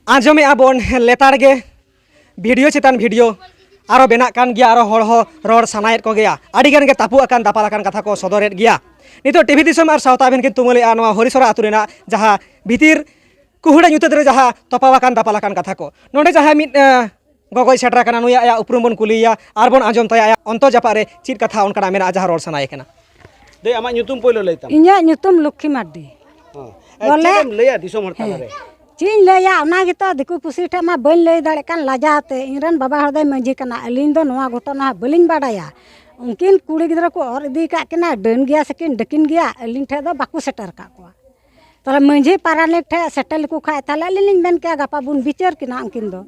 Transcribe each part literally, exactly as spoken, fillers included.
ᱟᱸᱡᱚᱢᱮᱫᱼᱟ ᱵᱚᱱ ᱞᱮᱛᱟᱲ ᱜᱮ ᱵᱷᱤᱰᱤᱭᱳ ᱪᱮᱛᱟᱱ ᱵᱷᱤᱰᱤᱭᱳ, ᱟᱨᱚ ᱵᱮᱱᱟᱜ ᱠᱟᱱ ᱜᱮᱭᱟ, ᱟᱨᱚ ᱦᱚᱲ ᱦᱚᱸ ᱨᱚᱲ ᱥᱟᱱᱟᱭᱮᱫ ᱠᱚᱜᱮᱭᱟ᱾ ᱟᱹᱰᱤ ᱜᱟᱱ ᱜᱮ ᱛᱟᱹᱯᱩᱜ ᱟᱠᱟᱱ ᱫᱟᱯᱟᱞ ᱟᱠᱟᱱ ᱠᱟᱛᱷᱟ ᱠᱚ ᱥᱚᱫᱚᱨᱮᱫ ᱜᱮᱭᱟ᱾ ᱱᱤᱛᱚᱜ ᱴᱤᱵᱷᱤ ᱫᱤᱥᱚᱢ ᱟᱨ ᱥᱟᱶᱛᱟ ᱟᱵᱤᱱ ᱠᱤᱱ ᱛᱩᱢᱟᱹᱞᱮᱫᱼᱟ ᱱᱚᱣᱟ ᱦᱚᱨᱤᱥᱚᱨᱟ ᱟᱹᱛᱩ ᱨᱮᱱᱟᱜ ᱡᱟᱦᱟᱸ ᱵᱷᱤᱛᱤᱨ ᱠᱩᱦᱩᱲᱟ ᱧᱩᱛᱟᱹᱛ ᱨᱮ ᱡᱟᱦᱟᱸ ᱛᱚᱯᱟᱣ ᱟᱠᱟᱱ ᱫᱟᱯᱟᱞ ᱟᱠᱟᱱ ᱠᱟᱛᱷᱟ ᱠᱚ᱾ ᱱᱚᱰᱮ ᱡᱟᱦᱟᱸᱭ ᱢᱤᱫ, ᱮ, ᱜᱚᱜᱚᱭ ᱥᱮᱴᱮᱨ ᱟᱠᱟᱱᱟ, ᱱᱩᱭᱟᱜ ᱟᱭᱟᱜ ᱩᱯᱨᱩᱢ ᱵᱚᱱ ᱠᱩᱞᱤᱭᱮᱭᱟ ᱟᱨ ᱵᱚᱱ ᱟᱸᱡᱚᱢ ᱛᱟᱭᱟ ᱟᱭᱟᱜ ᱚᱱᱛᱚᱨ ᱡᱟᱯᱟᱜ ᱨᱮ ᱪᱮᱫ ᱠᱟᱛᱷᱟ ᱚᱱᱠᱟᱱᱟᱜ ᱢᱮᱱᱟᱜᱼᱟ ᱡᱟᱦᱟᱸ ᱨᱚᱲ ᱥᱟᱱᱟᱭᱮ ᱠᱟᱱᱟ᱾ ᱫᱟᱹᱭ, ᱟᱢᱟᱜ ᱧᱩᱛᱩᱢ ᱯᱳᱭᱞᱳ ᱞᱟᱹᱭ ᱛᱟᱢ᱾ ᱤᱧᱟᱹᱜ ᱧᱩᱛᱩᱢ ᱞᱚᱠᱠᱷᱤ ᱢᱟᱨᱰᱤ᱾ ᱦᱚᱸ᱾ ᱵᱚᱞᱮ ᱪᱮᱫ ᱮᱢ ᱞᱟᱹᱭᱟ ᱫᱤᱥᱚᱢ ᱦᱚᱲ ᱦᱮᱸ᱾ ᱛᱟᱞᱟᱨᱮ? ᱪᱮᱫ ᱤᱧ ᱞᱟᱹᱭᱟ, ᱚᱱᱟ ᱜᱮᱛᱚ ᱫᱤᱠᱩ ᱯᱩᱥᱤ ᱴᱷᱮᱱ ᱢᱟ ᱵᱟᱹᱧ ᱞᱟᱹᱭ ᱫᱟᱲᱮᱭᱟᱜ ᱠᱟᱱ ᱞᱟᱡᱟᱣ ᱛᱮ᱾ ᱤᱧᱨᱮᱱ ᱵᱟᱵᱟ ᱦᱚᱲ ᱫᱚᱭ ᱢᱟᱹᱡᱷᱤ ᱠᱟᱱᱟ, ᱟᱹᱞᱤᱧ ᱫᱚ ᱱᱚᱣᱟ ᱜᱷᱚᱴᱚᱱᱟ ᱵᱟᱹᱞᱤᱧ ᱵᱟᱰᱟᱭᱟ᱾ ᱩᱱᱠᱤᱱ ᱠᱩᱲᱤ ᱜᱤᱫᱽᱨᱟᱹ ᱠᱚ ᱚᱨ ᱤᱫᱤ ᱠᱟᱜ ᱠᱤᱱᱟ, ᱰᱟᱹᱱ ᱜᱮᱭᱟ ᱥᱮᱠᱤᱱ ᱰᱟᱹᱠᱤᱱ ᱜᱮᱭᱟ, ᱟᱹᱞᱤᱧ ᱴᱷᱮᱱ ᱫᱚ ᱵᱟᱠᱚ ᱥᱮᱴᱮᱨ ᱠᱟᱜ ᱠᱚᱣᱟ᱾ ᱛᱟᱦᱚᱞᱮ ᱢᱟᱹᱡᱷᱤ ᱯᱟᱨᱟᱱᱤᱠ ᱴᱷᱮᱱ ᱥᱮᱴᱮᱨ ᱞᱮᱠᱚ ᱠᱷᱟᱡ, ᱛᱟᱦᱚᱞᱮ ᱟᱹᱞᱤᱧ ᱞᱤᱧ ᱢᱮᱱ ᱠᱮᱭᱟ, ᱜᱟᱯᱟ ᱵᱚᱱ ᱵᱤᱪᱟᱹᱨ ᱠᱤᱱᱟ ᱩᱱᱠᱤᱱ ᱫᱚ᱾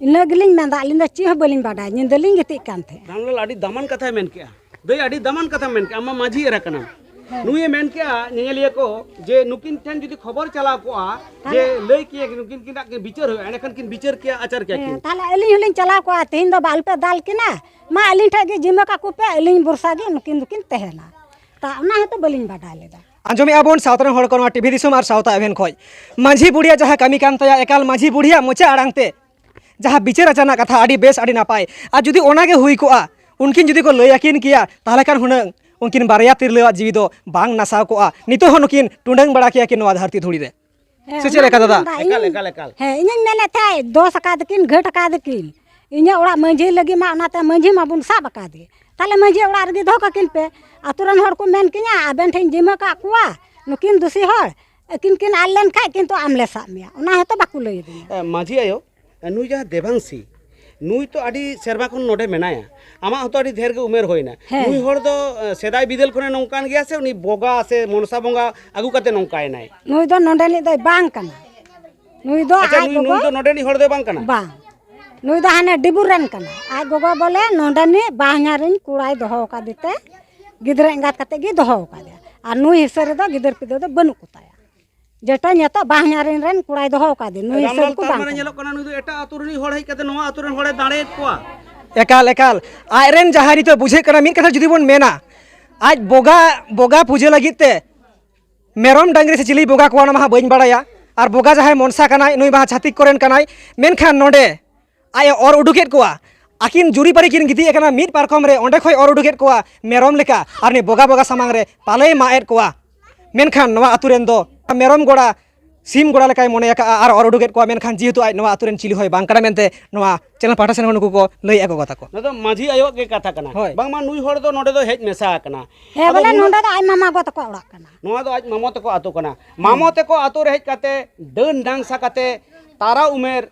ᱤᱱᱟᱹ ᱜᱮᱞᱤᱧ ᱢᱮᱱᱫᱟ, ᱟᱹᱞᱤᱧ ᱫᱚ ᱪᱮᱫ ᱦᱚᱸ ᱵᱟᱹᱞᱤᱧ ᱵᱟᱰᱟᱭᱟ, ᱧᱤᱫᱟᱹ ᱞᱤᱧ ᱜᱤᱛᱤᱡ ᱠᱟᱱ ᱛᱟᱦᱮᱸᱫ᱾ ᱫᱷᱟᱱᱞᱟᱞ, ᱟᱹᱰᱤ ᱫᱟᱢᱟᱱ ᱠᱟᱛᱷᱟᱭ ᱢᱮᱱ ᱠᱮᱜᱼᱟ᱾ ᱫᱟᱹᱭ, ᱟᱹᱰᱤ ᱫᱟᱢᱟᱱ ᱠᱟᱛᱷᱟᱢ ᱢᱮᱱ ᱠᱮᱜᱼᱟ, ᱟᱢ ᱢᱟ ᱢᱟᱹᱡᱷᱤ ᱮᱨᱟ ᱠᱟᱱᱟᱢ᱾ ᱦᱮᱸ᱾ ᱱᱩᱭᱮ ᱢᱮᱱ ᱠᱮᱜᱼᱟ, ᱧᱮᱧᱮᱞᱤᱭᱟᱹ ᱠᱚ, ᱡᱮ ᱱᱩᱠᱤᱱ ᱴᱷᱮᱱ ᱡᱩᱫᱤ ᱠᱷᱚᱵᱚᱨ ᱪᱟᱞᱟᱣ ᱠᱚᱜᱼᱟ, ᱛᱟᱦᱞᱮ ᱡᱮ ᱞᱟᱹᱭ ᱠᱮᱭᱟ ᱠᱤᱱ, ᱱᱩᱠᱤᱱ ᱠᱤᱱᱟᱜ ᱠᱤᱱ ᱵᱤᱪᱟᱹᱨ ᱦᱩᱭᱩᱜᱼᱟ, ᱮᱸᱰᱮᱠᱷᱟᱱ ᱠᱤᱱ ᱵᱤᱪᱟᱹᱨ ᱠᱮᱭᱟ, ᱟᱪᱟᱨ ᱠᱮᱭᱟ ᱦᱮᱸ, ᱠᱤᱱ᱾ ᱛᱟᱦᱞᱮ ᱟᱹᱞᱤᱧ ᱦᱚᱸᱞᱤᱧ ᱪᱟᱞᱟᱣ ᱠᱚᱜᱼᱟ, ᱛᱮᱦᱮᱧ ᱫᱚ ᱵᱟᱝ ᱟᱞᱚᱯᱮ ᱫᱟᱞ ᱠᱤᱱᱟ, ᱢᱟ ᱟᱹᱞᱤᱧ ᱴᱷᱮᱱ ᱜᱮ ᱡᱤᱢᱟᱹ ᱠᱟᱠᱚ ᱯᱮ, ᱟᱹᱞᱤᱧ ᱵᱷᱚᱨᱥᱟ ᱜᱮ ᱱᱩᱠᱤᱱ ᱫᱚᱠᱤᱱ ᱛᱟᱦᱮᱱᱟ᱾ ᱛᱟ ᱚᱱᱟ ᱦᱚᱸᱛᱚ ᱵᱟᱹᱞᱤᱧ ᱵᱟᱰᱟᱭ ᱞᱮᱫᱟ᱾ ᱟᱸᱡᱚᱢᱮᱫᱼᱟ ᱵᱚᱱ ᱥᱟᱶᱛᱟ ᱨᱮᱱ ᱦᱚᱲ ᱠᱚ ᱱᱚᱣᱟ ᱴᱤᱵᱷᱤ ᱫᱤᱥᱚᱢ ᱟᱨ ᱥᱟᱶᱛᱟ ᱮᱵᱷᱮᱱ ᱠᱷᱚᱡ᱾ ᱢᱟᱹᱡᱷᱤ ᱵᱩᱲᱦᱤᱭᱟᱜ ᱡᱟᱦᱟᱸ ᱠᱟᱹᱢᱤ ᱠᱟᱱ ᱛᱟᱭᱟ, ᱮᱠᱟᱞ ᱢᱟᱹᱡᱷᱤ ᱵᱩᱲᱦᱤᱭᱟᱜ ᱢᱚᱪᱟ ᱟᱲᱟᱝ ᱛᱮ ᱡᱟᱦᱟᱸ ᱵᱤᱪᱟᱹᱨ ᱟᱪᱟᱨ ᱨᱮᱱᱟᱜ ᱠᱟᱛᱷᱟ, ᱟᱹᱰᱤ ᱵᱮᱥ, ᱟᱹᱰᱤ ᱱᱟᱯᱟᱭ᱾ ᱟᱨ ᱡᱩᱫᱤ ᱚᱱᱟ ᱜᱮ ᱦᱩᱭ ᱠᱚᱜᱼᱟ, ᱩᱱᱠᱤᱱ ᱡᱩᱫᱤ ᱠᱚ ᱞᱟᱹᱭ ᱟᱹᱠᱤᱱ ᱠᱮᱭᱟ, ᱛᱟᱦᱚᱞᱮ ᱠᱷᱟᱱ ᱦᱩᱱᱟᱹᱝ ᱩᱱᱠᱤᱱ ᱵᱟᱨᱭᱟ ᱛᱤᱨᱞᱟᱹᱣᱟᱜ ᱡᱤᱣᱤ ᱫᱚ ᱵᱟᱝ ᱱᱟᱥᱟᱣ ᱠᱚᱜᱼᱟ, ᱱᱤᱛᱚᱜ ᱦᱚᱸ ᱱᱩᱠᱤᱱ ᱴᱩᱰᱟᱹᱝ ᱵᱟᱲᱟ ᱠᱮᱭᱟ ᱠᱤᱱ ᱱᱚᱣᱟ ᱫᱷᱟᱹᱨᱛᱤ ᱫᱷᱩᱲᱤ ᱨᱮ᱾ ᱦᱮᱸ, ᱥᱮ ᱪᱮᱫ ᱚᱱᱟ ᱞᱮᱠᱟ ᱫᱟᱫᱟ? ᱢᱮᱱᱫᱟ ᱮᱠᱟᱞ, ᱤᱧ, ᱮᱠᱟᱞ, ᱮᱠᱟᱞ᱾ ᱦᱮᱸ, ᱤᱧᱤᱧ ᱢᱮᱱᱮᱫ ᱛᱟᱦᱮᱸᱫ, ᱫᱚᱥ ᱟᱠᱟᱫ ᱠᱤᱱ, ᱜᱷᱟᱹᱴ ᱟᱠᱟᱫ ᱠᱤᱱ, ᱤᱧᱟᱹᱜ ᱚᱲᱟᱜ ᱢᱟᱹᱡᱷᱤ ᱞᱟᱹᱜᱤᱫ ᱢᱟ, ᱚᱱᱟᱛᱮ ᱢᱟᱹᱡᱷᱤ ᱢᱟᱵᱚᱱ ᱥᱟᱵ ᱟᱠᱟᱫᱮ, ᱛᱟᱦᱞᱮ ᱢᱟᱹᱡᱷᱤ ᱚᱲᱟᱜ ᱨᱮᱜᱮ ᱫᱚᱦᱚ ᱠᱟᱹᱠᱤᱱ ᱯᱮ᱾ ᱟᱛᱳ ᱨᱮᱱ ᱦᱚᱲ ᱠᱚ ᱢᱮᱱ ᱠᱤᱧᱟ, ᱟᱵᱮᱱ ᱴᱷᱮᱱ ᱡᱤᱢᱟᱹ ᱠᱟᱜ ᱠᱚᱣᱟ ᱱᱩᱠᱤᱱ ᱫᱩᱥᱤ ᱦᱚᱲ, ᱟᱹᱠᱤᱱ ᱠᱤᱱ ᱟᱫ ᱞᱮᱱ ᱠᱷᱟᱡ ᱠᱤᱱᱛᱩ ᱟᱢ ᱞᱮ ᱥᱟᱵ ᱢᱮᱭᱟ, ᱚᱱᱟ ᱦᱚᱸᱛᱚ ᱵᱟᱠᱚ ᱞᱟᱹᱭ ᱟᱹᱫᱤᱧᱟ᱾ ᱮ, ᱢᱟᱹᱡᱷᱤ ᱟᱭᱳ, ᱱᱩᱭ ᱡᱟᱦᱟᱸ ᱫᱮᱵᱟᱝᱥᱤ, ᱱᱩᱭ ᱛᱚ ᱟᱹᱰᱤ ᱥᱮᱨᱢᱟ ᱠᱷᱚᱱ ᱱᱚᱰᱮ ᱢᱮᱱᱟᱭᱟ, ᱟᱢᱟᱜ ᱦᱚᱸᱛᱚ ᱟᱹᱰᱤ ᱰᱷᱮᱨ ᱜᱮ ᱩᱢᱮᱨ ᱦᱩᱭᱱᱟ᱾ ᱦᱮᱸ᱾ ᱱᱩᱭ ᱦᱚᱲ ᱫᱚ, ᱮ, ᱥᱮᱫᱟᱭ ᱵᱤᱫᱟᱹᱞ ᱠᱷᱚᱱᱮ ᱱᱚᱝᱠᱟᱱ ᱜᱮᱭᱟ ᱥᱮ ᱩᱱᱤ ᱵᱚᱸᱜᱟ ᱥᱮ ᱢᱚᱱᱥᱟ ᱵᱚᱸᱜᱟ ᱟᱹᱜᱩ ᱠᱟᱛᱮ ᱱᱚᱝᱠᱟᱭᱮᱱᱟᱭ? ᱱᱩᱭ ᱫᱚ ᱱᱚᱰᱮᱱᱤᱡ ᱫᱚᱭ ᱵᱟᱝ ᱠᱟᱱᱟ᱾ ᱱᱩᱭ ᱫᱚ ᱟᱪᱪᱷᱟ, ᱟᱡ ᱱᱩᱭ, ᱜᱚᱜᱚ ᱱᱩᱭ ᱫᱚ ᱱᱚᱰᱮᱱᱤᱡ ᱦᱚᱲ ᱫᱚᱭ ᱵᱟᱝ ᱠᱟᱱᱟ? ᱵᱟᱝ᱾ ᱱᱩᱭ ᱫᱚ ᱦᱟᱱᱮ ᱰᱤᱵᱩ ᱨᱮᱱ ᱠᱟᱱᱟ᱾ ᱟᱡ ᱜᱚᱜᱚ ᱵᱚᱞᱮ ᱱᱚᱰᱮᱱᱤᱡ ᱵᱟᱦᱧᱟᱨᱤᱧ ᱠᱚᱲᱟᱭ ᱫᱚᱦᱚ ᱟᱠᱟᱫᱮ ᱛᱮ ᱜᱤᱫᱽᱨᱟᱹ ᱮᱸᱜᱟᱛ ᱠᱟᱛᱮ ᱜᱮ ᱫᱚᱦᱚ ᱟᱠᱟᱫᱮᱭᱟ᱾ ᱟᱨ ᱱᱩᱭ ᱦᱤᱥᱟᱹ ᱨᱮᱫᱚ ᱜᱤᱫᱟᱹᱨ ᱯᱤᱫᱟᱹᱨ ᱫᱚ ᱵᱟᱹᱱᱩᱜ ᱠᱚᱛᱟᱭᱟ᱾ ᱡᱮᱴᱟ ᱱᱤᱛᱚᱜ ᱵᱟᱦᱧᱟᱨᱤᱧ ᱨᱮᱱ ᱠᱚᱲᱟᱭ ᱫᱚᱦᱚ ᱟᱠᱟᱫᱮ, ᱱᱩᱭ ᱦᱤᱥᱟᱹ ᱨᱟᱢᱞᱟᱞ, ᱨᱮᱠᱚ ᱛᱟᱨ ᱵᱟᱝ ᱢᱟᱱᱮ ᱠᱟᱱᱟ᱾ ᱧᱮᱞᱚᱜ ᱠᱟᱱᱟ ᱱᱩᱭ ᱫᱚ ᱮᱴᱟᱜ ᱟᱛᱳ ᱨᱤᱱᱤᱡ ᱦᱚᱲ ᱦᱮᱡ ᱠᱟᱛᱮ ᱱᱚᱣᱟ ᱟᱛᱳ ᱨᱮᱱ ᱦᱚᱲᱮ ᱫᱟᱲᱮᱭᱮᱫ ᱠᱚᱣᱟ᱾ ᱮᱠᱟᱞ, ᱮᱠᱟᱞ᱾ ᱟᱡᱨᱮᱱ ᱡᱟᱦᱟᱸᱭ ᱱᱤᱛᱚᱜ ᱵᱩᱡᱷᱟᱹᱜ ᱠᱟᱱᱟ, ᱢᱤᱫ ᱠᱟᱛᱷᱟ ᱡᱩᱫᱤ ᱵᱚᱱ ᱢᱮᱱᱟ, ᱟᱡ ᱵᱚᱸᱜᱟ, ᱵᱚᱸᱜᱟ ᱯᱩᱡᱟᱹ ᱞᱟᱹᱜᱤᱫ ᱛᱮ ᱢᱮᱨᱚᱢ ᱰᱟᱝᱨᱤ ᱥᱮ ᱪᱤᱞᱤ ᱵᱚᱸᱜᱟ ᱠᱚᱣᱟ, ᱚᱱᱟ ᱢᱟ ᱦᱟᱸᱜ ᱵᱟᱹᱧ ᱵᱟᱲᱟᱭᱟ᱾ ᱟᱨ ᱵᱚᱸᱜᱟ ᱡᱟᱦᱟᱸᱭ ᱢᱚᱱᱥᱟ ᱠᱟᱱᱟᱭ, ᱱᱩᱭ ᱢᱟ ᱪᱷᱟᱹᱛᱤᱠ ᱠᱚᱨᱮᱱ ᱠᱟᱱᱟᱭ, ᱢᱮᱱᱠᱷᱟᱱ ᱱᱚᱰᱮ ᱟᱡ ᱮ ᱚᱨ ᱩᱰᱩᱠᱮᱫ ᱠᱚᱣᱟ᱾ ᱟᱹᱠᱤᱱ ᱡᱩᱨᱤᱯᱟᱹᱨᱤ ᱠᱤᱱ ᱜᱤᱛᱤᱡ ᱟᱠᱟᱱᱟ ᱢᱤᱫ ᱯᱟᱨᱠᱚᱢ ᱨᱮ, ᱚᱸᱰᱮ ᱠᱷᱚᱱ ᱚᱨ ᱩᱰᱩᱠᱮᱫ ᱠᱚᱣᱟ ᱢᱮᱨᱚᱢ ᱞᱮᱠᱟ, ᱟᱨ ᱩᱱᱤ ᱵᱚᱸᱜᱟ ᱵᱚᱸᱜᱟ ᱥᱟᱢᱟᱝ ᱨᱮ ᱯᱟᱞᱮᱭ ᱢᱟᱜ ᱮᱫ ᱠᱚᱣᱟ᱾ ᱢᱮᱱᱠᱷᱟᱱ ᱱᱚᱣᱟ ᱟᱹᱛᱩ ᱨᱮᱱ ᱫᱚ ᱢᱮᱨᱚᱢ ᱜᱚᱲᱟ, ᱥᱤᱢ ᱜᱚᱲᱟ ᱞᱮᱠᱟᱭ ᱢᱚᱱᱮ ᱟᱠᱟᱫᱼᱟ ᱟᱨ ᱚᱨ ᱩᱰᱩᱠᱮᱫ ᱠᱚᱣᱟ, ᱢᱮᱱᱠᱷᱟᱱ ᱡᱮᱦᱮᱛᱩ ᱟᱡ ᱱᱚᱣᱟ ᱟᱹᱛᱩ ᱨᱮᱱ ᱪᱤᱞᱤ ᱦᱚᱸᱭ ᱵᱟᱝ ᱠᱟᱱᱟ ᱢᱮᱱᱛᱮ ᱱᱚᱣᱟ ᱪᱮᱱᱮᱞ ᱯᱟᱦᱴᱟ ᱥᱮᱱ ᱠᱷᱚᱱ ᱱᱩᱠᱩ ᱠᱚ ᱞᱟᱹᱭᱮᱫᱼᱟ ᱜᱚᱜᱚ ᱛᱟᱠᱚ᱾ ᱱᱚᱣᱟ ᱫᱚ ᱢᱟᱹᱡᱷᱤ ᱟᱭᱳᱣᱟᱜ ᱜᱮ ᱠᱟᱛᱷᱟ ᱠᱟᱱᱟ᱾ ᱦᱳᱭ᱾ ᱵᱟᱝᱢᱟ ᱱᱩᱭ ᱦᱚᱲ ᱫᱚ ᱱᱚᱰᱮ ᱫᱚ ᱦᱮᱡ ᱢᱮᱥᱟ ᱟᱠᱟᱱᱟ᱾ ᱦᱮᱸ, ᱟᱫᱚ ᱵᱚᱞᱮ ᱩᱱᱟᱹᱜ ᱱᱚᱰᱮ ᱫᱚ ᱟᱡ ᱢᱟᱢᱟ ᱜᱚ ᱛᱟᱠᱚ ᱚᱲᱟᱜ ᱠᱟᱱᱟ᱾ ᱱᱚᱣᱟ ᱫᱚ ᱟᱡ ᱢᱟᱢᱚ ᱛᱟᱠᱚ ᱟᱹᱛᱩ ᱠᱟᱱᱟ᱾ ᱢᱟᱢᱚ ᱦᱮᱸ᱾ ᱛᱟᱠᱚ ᱟᱹᱛᱩ ᱨᱮ ᱦᱮᱡ ᱠᱟᱛᱮ, ᱰᱟᱹᱱ ᱰᱟᱝᱥᱟ ᱠᱟᱛᱮ, ᱛᱟᱨᱟ ᱩᱢᱮᱨ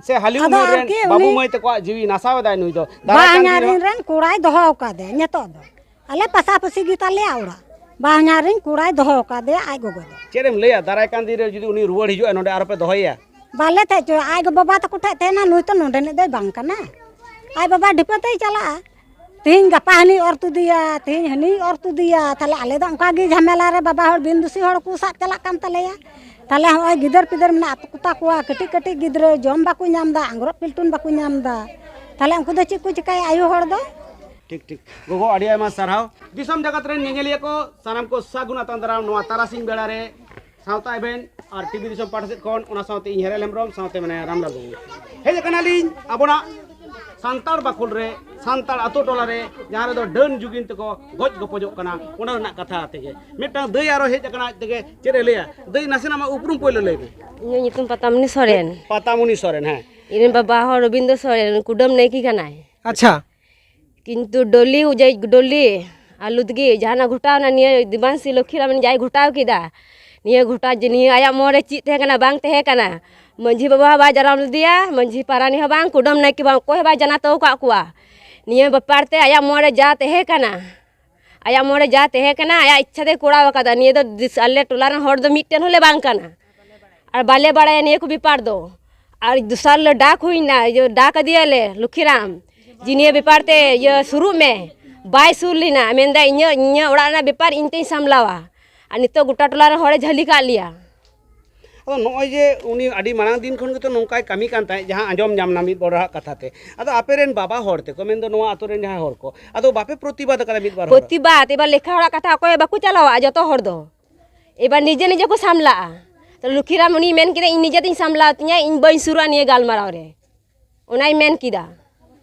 ᱥᱮ ᱦᱟᱹᱞᱤ ᱟᱫᱚ ᱩᱢᱮᱨ ᱨᱮᱱ ᱟᱨᱠᱤ ᱵᱟᱹᱵᱩ ᱩᱱᱤ ᱢᱟᱹᱭ ᱛᱟᱠᱚᱣᱟᱜ ᱡᱤᱣᱤ ᱱᱟᱥᱟᱣ ᱮᱫᱟᱭ ᱱᱩᱭ ᱫᱚ᱾ ᱫᱟᱨᱟᱭ ᱠᱟᱱ ᱵᱟᱦᱧᱟᱨᱤᱧ ᱫᱤᱱ ᱨᱮ ᱨᱮᱱ ᱠᱚᱲᱟᱭ ᱫᱚᱦᱚ ᱟᱠᱟᱫᱮ ᱱᱤᱛᱚᱜ ᱫᱚ᱾ ᱟᱞᱮ ᱯᱟᱥᱟᱯᱟᱹᱥᱤ ᱜᱮ ᱛᱟᱞᱮᱭᱟ ᱚᱲᱟᱜ᱾ ᱵᱟᱦᱧᱟᱨᱤᱧ ᱠᱚᱲᱟᱭ ᱫᱚᱦᱚ ᱟᱠᱟᱫᱮᱭᱟ ᱟᱡ ᱜᱚᱜᱚ ᱫᱚ᱾ ᱪᱮᱫ ᱮᱢ ᱞᱟᱹᱭᱟ, ᱫᱟᱨᱟᱭ ᱠᱟᱱ ᱫᱤᱱ ᱨᱮ ᱡᱩᱫᱤ ᱩᱱᱤ ᱨᱩᱣᱟᱹᱲ ᱦᱤᱡᱩᱜᱼᱟ, ᱱᱚᱰᱮ ᱟᱨᱚ ᱯᱮ ᱫᱚᱦᱚᱭᱮᱭᱟ? ᱵᱟᱞᱮ ᱛᱟᱦᱮᱸ ᱦᱚᱪᱚᱣᱟᱜᱼᱟ᱾ ᱟᱡ ᱜᱚ ᱵᱟᱵᱟ ᱛᱟᱠᱚ ᱴᱷᱮᱡ ᱛᱟᱦᱮᱱᱟ, ᱱᱩᱭ ᱛᱚ ᱱᱚᱰᱮᱱᱤᱡ ᱫᱚᱭ ᱵᱟᱝ ᱠᱟᱱᱟ᱾ ᱟᱡ ᱵᱟᱵᱟ ᱰᱷᱤᱯᱟᱹ ᱛᱮᱭ ᱪᱟᱞᱟᱜᱼᱟ᱾ ᱛᱤᱦᱤᱧ ᱜᱟᱯᱟ ᱦᱟᱹᱱᱤᱭ ᱚᱨ ᱛᱩᱫᱮᱭᱟ, ᱛᱤᱦᱤᱧ ᱦᱟᱹᱱᱤᱭ ᱚᱨ ᱛᱩᱫᱮᱭᱟ᱾ ᱛᱟᱦᱞᱮ ᱟᱞᱮ ᱫᱚ ᱚᱱᱠᱟ ᱜᱮ ᱡᱷᱟᱢᱮᱞᱟ ᱨᱮ ᱵᱟᱵᱟ ᱦᱚᱲ ᱵᱤᱱ ᱫᱩᱥᱤ ᱦᱚᱲ ᱠᱚ ᱥᱟᱵ ᱪᱟᱞᱟᱜ ᱠᱟᱱ ᱛᱟᱞᱮᱭᱟ᱾ ᱛᱟᱦᱞᱮ ᱦᱚᱸᱜᱼᱚᱭ ᱜᱤᱫᱟᱹᱨ ᱯᱤᱫᱟᱹᱨ ᱢᱮᱱᱟᱜ ᱠᱚᱛᱟ ᱠᱚᱣᱟ, ᱠᱟᱹᱴᱤᱡ ᱠᱟᱹᱴᱤᱡ ᱜᱤᱫᱽᱨᱟᱹ ᱡᱚᱢ ᱵᱟᱠᱚ ᱧᱟᱢ ᱮᱫᱟ, ᱟᱝᱜᱽᱨᱚᱵ ᱯᱤᱞᱴᱩᱱ ᱵᱟᱠᱚ ᱧᱟᱢ ᱮᱫᱟ᱾ ᱛᱟᱦᱞᱮ ᱩᱱᱠᱩ ᱫᱚ ᱪᱮᱫ ᱠᱚ ᱪᱤᱠᱟᱹᱭᱟ ᱟᱭᱳ ᱦᱚᱲ ᱫᱚ? ᱴᱷᱤᱠ, ᱴᱷᱤᱠ᱾ ᱜᱚᱜᱚ, ᱟᱹᱰᱤ ᱟᱭᱢᱟ ᱥᱟᱨᱦᱟᱣ᱾ ᱫᱤᱥᱚᱢ ᱡᱟᱠᱟᱛ ᱨᱮᱱ ᱧᱮᱧᱮᱞᱤᱭᱟᱹ ᱠᱚ, ᱥᱟᱱᱟᱢ ᱠᱚ ᱥᱟᱹᱜᱩᱱ ᱟᱛᱟᱝ ᱫᱟᱨᱟᱢ ᱱᱚᱣᱟ ᱛᱟᱨᱟᱥᱤᱧ ᱵᱮᱲᱟ ᱨᱮ ᱥᱟᱶᱛᱟ ᱮᱵᱷᱮᱱ ᱟᱨ ᱴᱤᱵᱷᱤ ᱫᱤᱥᱚᱢ ᱯᱟᱦᱴᱟ ᱥᱮᱫ ᱠᱷᱚᱱ, ᱚᱱᱟ ᱥᱟᱶᱛᱮ ᱤᱧ ᱦᱮᱨᱮᱞ ᱦᱮᱢᱵᱨᱚᱢ ᱥᱟᱶᱛᱮ ᱢᱮᱱᱟᱭᱟ ᱨᱟᱢᱞᱟᱞ ᱵᱟᱹᱵᱩ᱾ ᱦᱮᱡ ᱟᱠᱟᱱᱟᱞᱤᱧ ᱟᱵᱚᱱᱟᱜ ᱥᱟᱱᱛᱟᱲ ᱵᱟᱠᱷᱳᱞ ᱨᱮ, ᱥᱟᱱᱛᱟᱲ ᱟᱛᱳ ᱴᱚᱞᱟ ᱨᱮ, ᱡᱟᱦᱟᱸ ᱨᱮᱫᱚ ᱰᱟᱹᱱ ᱡᱩᱜᱤᱱ ᱛᱮᱠᱚ ᱜᱚᱡ ᱜᱚᱯᱚᱡᱚᱜ ᱠᱟᱱᱟ, ᱚᱱᱟ ᱨᱮᱱᱟᱜ ᱠᱟᱛᱷᱟ ᱛᱮᱜᱮ᱾ ᱢᱤᱫᱴᱟᱝ ᱫᱟᱹᱭ ᱟᱨᱚ ᱦᱮᱡ ᱟᱠᱟᱱᱟ, ᱟᱡ ᱛᱮᱜᱮ ᱪᱮᱫ ᱮ ᱞᱟᱹᱭᱟ? ᱫᱟᱹᱭ, ᱱᱟᱥᱮᱱᱟᱜ ᱟᱢᱟᱜ ᱩᱯᱨᱩᱢ ᱯᱳᱭᱞᱳ ᱞᱟᱹᱭ ᱢᱮ᱾ ᱤᱧᱟᱹᱜ ᱧᱩᱛᱩᱢ ᱯᱟᱛᱟᱢᱩᱱᱤ ᱥᱚᱨᱮᱱ᱾ ᱯᱟᱛᱟᱢᱩᱱᱤ ᱥᱚᱨᱮᱱ, ᱦᱮᱸ᱾ ᱤᱧ ᱨᱮᱱ ᱵᱟᱵᱟ ᱦᱚᱲ ᱨᱚᱵᱤᱱᱫᱨᱚ ᱥᱚᱨᱮᱱ, ᱠᱩᱰᱟᱹᱢ ᱱᱟᱭᱠᱮ ᱠᱟᱱᱟᱭ᱾ ᱟᱪᱪᱷᱟ᱾ ᱠᱤᱱᱛᱩ ᱰᱚᱞᱤ ᱩᱡᱟᱹᱭ ᱰᱚᱞᱤ ᱟᱨ ᱞᱩᱫᱽᱜᱤ ᱡᱟᱦᱟᱱᱟᱜ ᱜᱷᱚᱴᱟᱣᱱᱟ, ᱱᱤᱭᱟᱹ ᱫᱤᱵᱟᱱᱥᱤ ᱞᱚᱠᱠᱷᱤᱨᱟᱢ ᱡᱟᱭ ᱜᱷᱚᱴᱟᱣ ᱠᱮᱫᱟ, ᱱᱤᱭᱟᱹ ᱜᱷᱚᱴᱟᱣ ᱡᱮ ᱱᱤᱭᱟᱹ ᱟᱭᱟᱜ ᱢᱚᱱ ᱨᱮ ᱪᱮᱫ ᱛᱟᱦᱮᱸ ᱠᱟᱱᱟ, ᱵᱟᱝ ᱛᱟᱦᱮᱸ ᱠᱟᱱᱟ᱾ ᱢᱟᱹᱡᱷᱤ ᱵᱟᱵᱟ ᱦᱚᱸ ᱵᱟᱭ ᱡᱟᱱᱟᱣ ᱞᱮᱫᱮᱭᱟ, ᱢᱟᱹᱡᱷᱤ ᱯᱟᱨᱟᱱᱤᱠ ᱦᱚᱸ ᱵᱟᱝ, ᱠᱩᱰᱟᱹᱢ ᱱᱟᱭᱠᱮ ᱵᱟᱝ, ᱚᱠᱚᱭ ᱦᱚᱸ ᱵᱟᱭ ᱡᱟᱱᱟᱣ ᱦᱚᱴᱚ ᱟᱠᱟᱫ ᱠᱚᱣᱟ᱾ ᱱᱤᱭᱟᱹ ᱵᱮᱯᱟᱨ ᱛᱮ ᱟᱭᱟᱜ ᱢᱚᱱ ᱨᱮ ᱡᱟ ᱛᱟᱦᱮᱸ ᱠᱟᱱᱟ, ᱟᱭᱟᱜ ᱢᱚᱱ ᱨᱮ ᱡᱟ ᱛᱟᱦᱮᱸ ᱠᱟᱱᱟ, ᱟᱭᱟᱜ ᱤᱪᱪᱷᱟ ᱛᱮ ᱠᱚᱨᱟᱣ ᱟᱠᱟᱫᱟ᱾ ᱱᱤᱭᱟᱹ ᱫᱚ ᱫᱤᱥ-, ᱟᱞᱮ ᱴᱚᱞᱟ ᱨᱮᱱ ᱦᱚᱲ ᱫᱚ ᱢᱤᱫᱴᱮᱱ ᱦᱚᱸᱞᱮ ᱵᱟᱝ ᱠᱟᱱᱟ᱾ ᱟᱨ ᱵᱟᱞᱮ ᱵᱟᱲᱟᱭᱟ ᱱᱤᱭᱟᱹ ᱠᱚ ᱵᱮᱯᱟᱨ ᱫᱚ᱾ ᱟᱨ ᱫᱚᱥᱟᱨ ᱦᱤᱞᱳᱜ ᱰᱟᱠ ᱦᱩᱭᱱᱟ, ᱤᱭᱟᱹ, ᱰᱟᱠ ᱟᱫᱮᱭᱟᱞᱮ, "ᱞᱚᱠᱠᱷᱤᱨᱟᱢ, ᱡᱮ ᱱᱤᱭᱟᱹ ᱵᱮᱯᱟᱨ ᱛᱮ, ᱤᱭᱟᱹ, ᱥᱩᱨᱩᱜ ᱢᱮ᱾" ᱵᱟᱭ ᱥᱩᱨ ᱞᱮᱱᱟ, ᱢᱮᱱᱫᱟ, "ᱤᱧᱟᱹᱜ, ᱤᱧᱟᱹᱜ ᱚᱲᱟᱜ ᱨᱮᱱᱟᱜ ᱵᱮᱯᱟᱨ ᱤᱧ ᱛᱮᱧ ᱥᱟᱢᱞᱟᱣᱟ᱾" ᱟᱨ ᱱᱤᱛᱚᱜ ᱜᱚᱴᱟ ᱴᱚᱞᱟ ᱨᱮᱱ ᱦᱚᱲᱮ ᱡᱷᱟᱹᱞᱤ ᱠᱟᱜ ᱞᱮᱭᱟ᱾ ᱟᱫᱚ ᱱᱚᱜᱼᱚᱭ ᱡᱮ ᱩᱱᱤ ᱟᱹᱰᱤ ᱢᱟᱲᱟᱝ ᱫᱤᱱ ᱠᱷᱚᱱ ᱜᱮᱛᱚ ᱱᱚᱝᱠᱟᱭ ᱠᱟᱹᱢᱤ ᱠᱟᱱ ᱛᱟᱦᱮᱸᱫ, ᱡᱟᱦᱟᱸ ᱟᱸᱡᱚᱢ ᱧᱟᱢ ᱮᱱᱟ ᱢᱤᱫ ᱵᱚᱲ ᱦᱟᱜ ᱠᱟᱛᱷᱟ ᱛᱮ᱾ ᱟᱫᱚ ᱟᱯᱮ ᱨᱮᱱ ᱵᱟᱵᱟ ᱦᱚᱲ ᱛᱮᱠᱚ, ᱢᱮᱱᱫᱚ ᱱᱚᱣᱟ ᱟᱛᱳ ᱨᱮᱱ ᱡᱟᱦᱟᱸᱭ ᱦᱚᱲ ᱠᱚ, ᱟᱫᱚ ᱵᱟᱯᱮ ᱯᱨᱚᱛᱤᱵᱟᱫ ᱟᱠᱟᱫᱟ ᱢᱤᱫ ᱵᱟᱨ ᱦᱚᱲ? ᱯᱨᱚᱛᱤᱵᱟᱫ, ᱮᱵᱟᱨ ᱞᱮᱠᱷᱟ ᱦᱚᱲᱟᱜ ᱠᱟᱛᱷᱟ ᱚᱠᱚᱭ ᱦᱚᱸ ᱵᱟᱠᱚ ᱪᱟᱞᱟᱣᱟ, ᱡᱚᱛᱚ ᱦᱚᱲ ᱫᱚ᱾ ᱮᱵᱟᱨ ᱱᱤᱡᱮ ᱱᱤᱡᱮ ᱠᱚ ᱥᱟᱢᱞᱟᱜᱼᱟ᱾ ᱛᱚ ᱞᱩᱠᱷᱤᱨᱟᱢ ᱩᱱᱤ ᱢᱮᱱ ᱠᱮᱫᱟ, "ᱤᱧ ᱱᱤᱡᱮ ᱛᱤᱧ ᱥᱟᱢᱞᱟᱣ ᱛᱤᱧᱟ, ᱤᱧ ᱵᱟᱹᱧ ᱥᱩᱨᱩᱜᱼᱟ ᱱᱤᱭᱟᱹ ᱜᱟᱞᱢᱟᱨᱟᱣ ᱨᱮ", ᱚᱱᱟᱭ ᱢᱮᱱ ᱠᱮᱫᱟ᱾